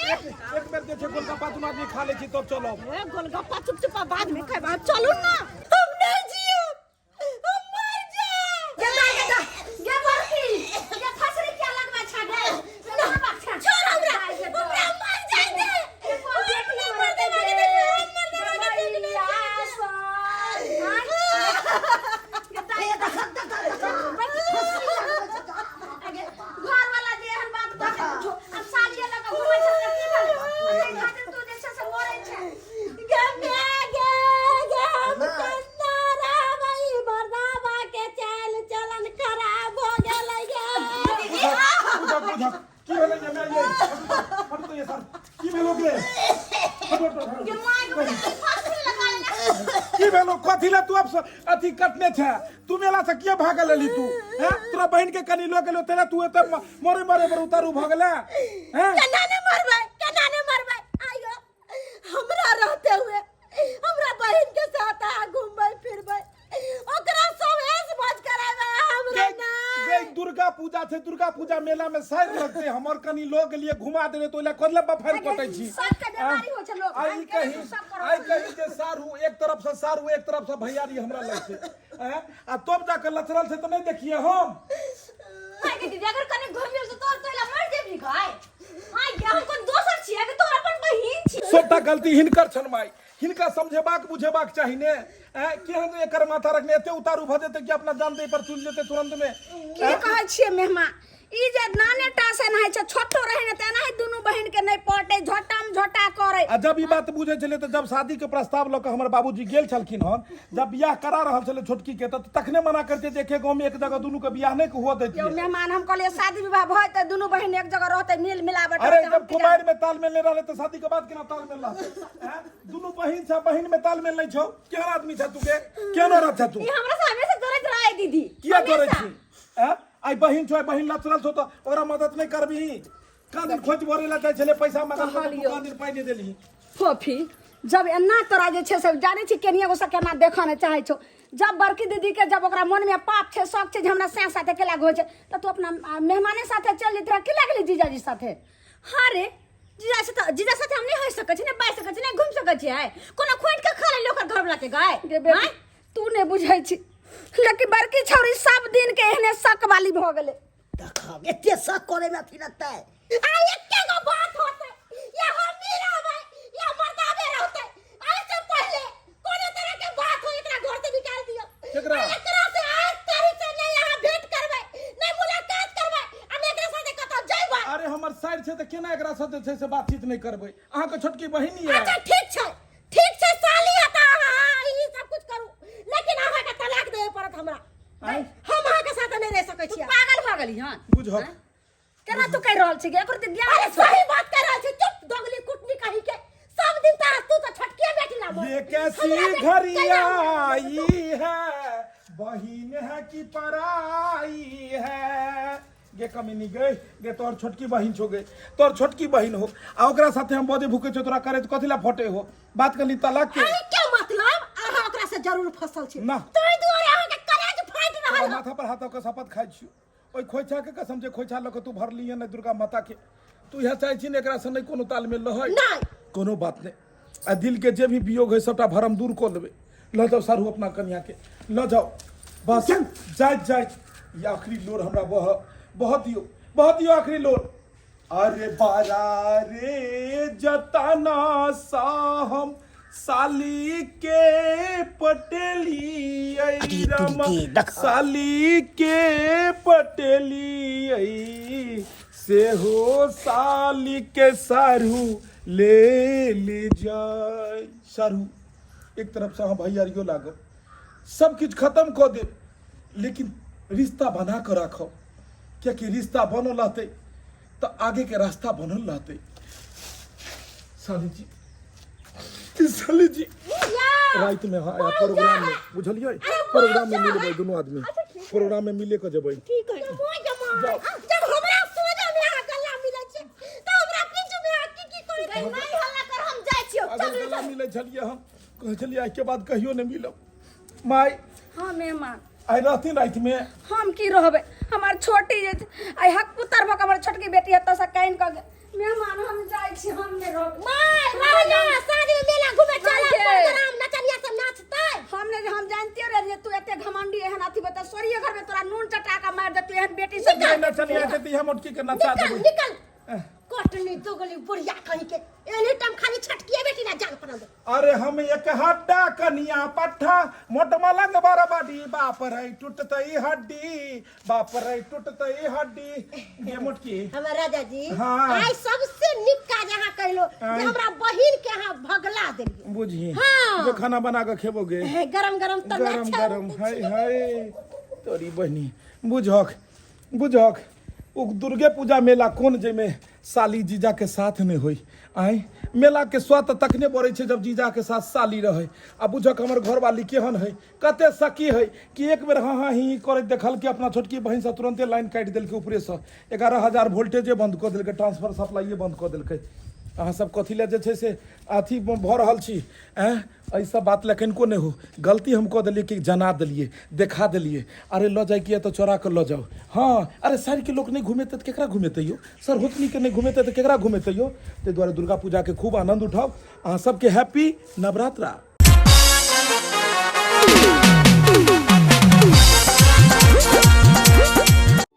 एक बेर जे छै गोलगप्पा दुनू आदमी खा लै छी तब चलब। ओए गोलगप्पा चुप चुपा बाद में खाएब, आब चलू ना। हम नहीं जियब, हम मर जाएब। गे दाइ, गे दाइ, गे बड़की, गे फसरी क्या लगबै छा गे? लगबै छा। छोड़ हमरा, हमरा मर जाए दे। बेटी मर दे, मर दे, मर दे, मर दे, घर वाला जे एहन बात कहै कुछो, आब सालिये लऽ कऽ घुमै छै तऽ की भेलै? एहि खातिर तू जे छै से मरै छै। गे गे गे गे, हम केना रहबै? मर्दाबा के चाल चलन खराब हो गेलै गे। बुझक बुझक की भेलै ये माय ये? हटू तो ये सर, की भेलो गे? हटू, हटू, हटू। गे माय गे, फांसी लगा लेने। की भेलो? कथी ले तू अब अथी कटने छै? तू मेला से किया भागल एली तू? हैं, तोरा बहिन के कनी लऽ गेलो तेरा तू एते मरे मरे पर उतारू भऽ गेले हैं? केना ने मरबै, केना ने मरबै? आइयो हमरा रहते हुए हमरा बहिन के साथ अहाँ घूमबै फिरबै, ओकरा सब ऐश मौज करेबै, हमरा गे ना। गे, दुर्गा पूजा छै, दुर्गा पूजा मेला में साइर लगते, हमर कनी लोग लिए घुमा देबे तो ओइला कथी ले बफाइल कटै छी? सबके बीमारी होइ छै लोक। आइ भागि कही के सब करै आइ कही जे सारू एक तरफ से सारू एक तरफ से भैयारी हमरा लगते हैं, आ तब जाके लचरल छै तऽ नहि देखिए हम। आइ गे दीदी, अगर कनी घुमियो तऽ तोर तोला मर जेबही गाय। आइ गे, हम कोन दोसर छियै कि तोर अपन बहिन छी? सबटा गलती हिनकर छन माय, हिनका समझेबाक बुझेबाक चाही ने। ऐं, केहन एकर माथा रखने एते उतारू भऽ जेतै कि अपना जान दै पर चुल जेतै तुरंत में। की कहै छियै मेहमा, ई जे नाने टा से एनाहि छै, छोटो रहे ने तऽ एनाहि दुनू बहिन के नहि पटै, झोटाम झोटा करै। आ जब ई बात बुझै छलै तऽ जब शादी के प्रस्ताव लऽ कऽ हमर बाबूजी गेल छलखिन हन, जब बियाह करा रहल छलै छोटकी के, तऽ तखने मना करते जे एके गाँव में एक जगह दुनू के बियाह नहि हुअ दैतियै। यौ मेहमान, हम कहलियै शादी विवाह भऽ जेतै, दुनू बहिन एक जगह रहतै, मिल मिलावट अरे रहतै, जब हम की कुमारि में तालमेल नहि रहलै तऽ शादी के बाद केना तालमेल रहतै? ऐं? दुनू बहिन छै, बहिन में तालमेल नहि छौ, केहन आदमी छै तू के, केहन औरत छै तू? ई हमरा से हमेशा डरैत रहै दीदी। किया डरै हमेशा। छी? ऐं? आइ बहिन छौ, आइ बहिन लचरल छौ तऽ ओकरा मदद नहि करबिही? कान दिन खोज भरे ला जाइ छलै पैसा मगल कहलियौ। तू कान दिन पाइ नहि देलही। फोफी, जब एना तोरा जे छै से जानै छी केनिया गोसा केना देखऽ नहि चाहै छौ, जब बड़की दीदी के जब ओकरा मन में पाप छै, शौक छै जे हमरा सैं साथे केला होइ छै, तऽ तू अपना मेहमाने साथे चल जेत रह, की लागली जीजाजी साथे? हाँ रे जीजा से, तऽ जीजा साथे हम नहि होइ सकै छी, नहि बाजि सकै छी, नहि घुमि सकै छियै, कोनो खोंटि के खा लेली ओकर घरवला के गाय। गे बेटी, आँय? तू नहि बुझै छी, लेकिन बड़की छौरी सब दिन के एहने शक वाली भऽ गेलै। देखब एते शक करे में अथी लगता है। आ एके गो बात होते, या हम ही रहबै या मर्दाबे रहते। आइ से पहिले कोनो तरह के बात हो एकरा घर से निकाल दियो। केकरा? आ एकरा से आज तारीख से नहीं यहाँ भेंट करबै, नहीं मुलाकात करबै, आ नहीं एकरा साथे कतौ जइबै। अरे हमर साइड छै तऽ केना एकरा साथे छै से बातचीत नहि करबै? अहाँके छोटकी बहिन यऽ। अच्छा ठीक छै, ठीक छै साली, त अहाँ ई सब कुछ करू, लेकिन अहाँ के तलाक देबे पड़त हमरा। आँय? हम अहाँ के साथ नहीं रह सकै तू छियै। पागल भऽ गेली हन? बुझहक केना तू कहि रहल छी गे एकर ते ज्ञान अरे सही बात कह रहल छी चुप दोगली कुटनी कही के सब दिन तारा तू तो छोटकिया बेटी ला ये कैसी घड़ी आई है बहिन है कि पराई है गे कमीनी गे गे तोहर छोटकी बहिन छो गे तोहर छोटकी बहिन हो आ ओकरा साथे हम बजे भूखे छो तोरा करे कथी ला फटे हो बात करली तलाक के अरे के मतलब अहाँ ओकरा से जरूर फसल छी ना। ताहि दुआरे अहाँ के कलेज फाटि रहल तोरा माथा पर हाथ के शपथ खाइ छियो ओहि खोइछा के कसम जे खोइछा लऽ के तू भरली हन दुर्गा माता के तू इएह चाहै छी ने एकरा से नहि कोनो तालमेल रहै नहि। कोनो बात नहि आ दिल के जे भी वियोग है सबटा भरम दूर कऽ लेबै लऽ जाउ सारू अपना कनिया के लऽ जाउ बस जाइत जाइत ई आखिरी लोर हमरा बह बह दियौ बह दियौ आखिरी लोर अरे बारा रे जतना सा हम साली के पटेली अरे रामा तुरी के देख। साली के पटेली से हो साली के सारू ले ले जाय सारू एक तरफ से अहाँ भैयारियो लागब सब किछु खत्म कऽ देब लेकिन रिश्ता बना कऽ राखब कियाकि रिश्ता बनल रहतै तऽ आगेके रास्ता बनल रहतै साली जी साली जी राति में हाँ प्रोग्राम में बुझलियै प्रोग्राम में मिलबै दुनू आदमी प्रोग्राम में मिले के जेबै ठीक है जब हमरा सोजा में अहाँ गला मिलै छै तऽ हमरा पीछू में अहाँ की की करै गई नहीं हल्ला कर हम जाइ छियौ अगर चल गला मिलै छलियै हम कहै छलियै आइके बाद कहियो नहि मिलब माय हाँ मेहमान आइ रहथिन रातिमे हम की रहबै हमार छोटी जे आइ हक पुतर भऽ कऽ हमर छोटकी बेटी एतऽ से कानि कऽ मेहमान हम जाइ छी हम नहि रहबै माय रहना साँझ में मेला घूमे चल माय के। प्रोग्राम नचनिया सब नाचतै हम नहि हम जानते रहियै तू एते घमंडी एहन अथी बता सोरिये घर में तोरा नून चटा कऽ मारि देतौ एहन बेटी से नहि नचनिया के तऽ हम मोटकी के नचा निकल देबै निकल कटनी दोगली बुढ़िया कहीं के एनी टाइम खाली छटकिए बेटी ना जान पड़ल अरे हम एक हड्डा कनिया पट्ठा मोट मलंग बरबडी बाप रे टूटतई हड्डी बाप रे टूटतई हड्डी ये मोटकी हमर राजा जी हाँ। आइ सबसे नीक काज अहाँ कहलो जे आँय। हमरा बहिन के अहाँ भगला देलियै बुझी हाँ। जो खाना बना के खेबोगे हे, गरम गरम तऽ गरम गरम हाय हाय तोरी बहिनी बुझक बुझक ओ दुर्गे पूजा मेला कोन जाहिमे साली जीजाके साथ नहि होइ आँय मेलाके स्वाद तऽ तखने बढ़ै छै जब जीजाके साथ साली रहै आ बुझक हमर घरवाली केहन है कते सखी है कि एक बेर हाँ हाँ ही ही करैत देखलकै अपना छोटकी बहिनसँ तुरन्ते लाइन काटि देलकै ऊपरेसँ 11,000 वोल्टेजे बन्द कऽ देलकै ट्रांसफर सप्लाइए बन्द कऽ देलकै अहाँ सब कथी लए जे छै से अथी भऽ रहल छी आँय एहि सब बात लए कनिको नहि हो गलती हम कऽ देलियै कि जना देलियै देखा देलियै अरे लऽ जाइके यऽ तऽ चोरा कऽ लऽ जाउ हँ अरे साइडके लोक नहि घुमेतै तऽ केकरा घुमेतै यौ सर होतनीके नहि घुमेतै तऽ केकरा घुमेतै यौ ताहि दुआरे दुर्गा पूजाके खूब आनन्द उठाउ अहाँ सबके हैप्पी नवरात्रा।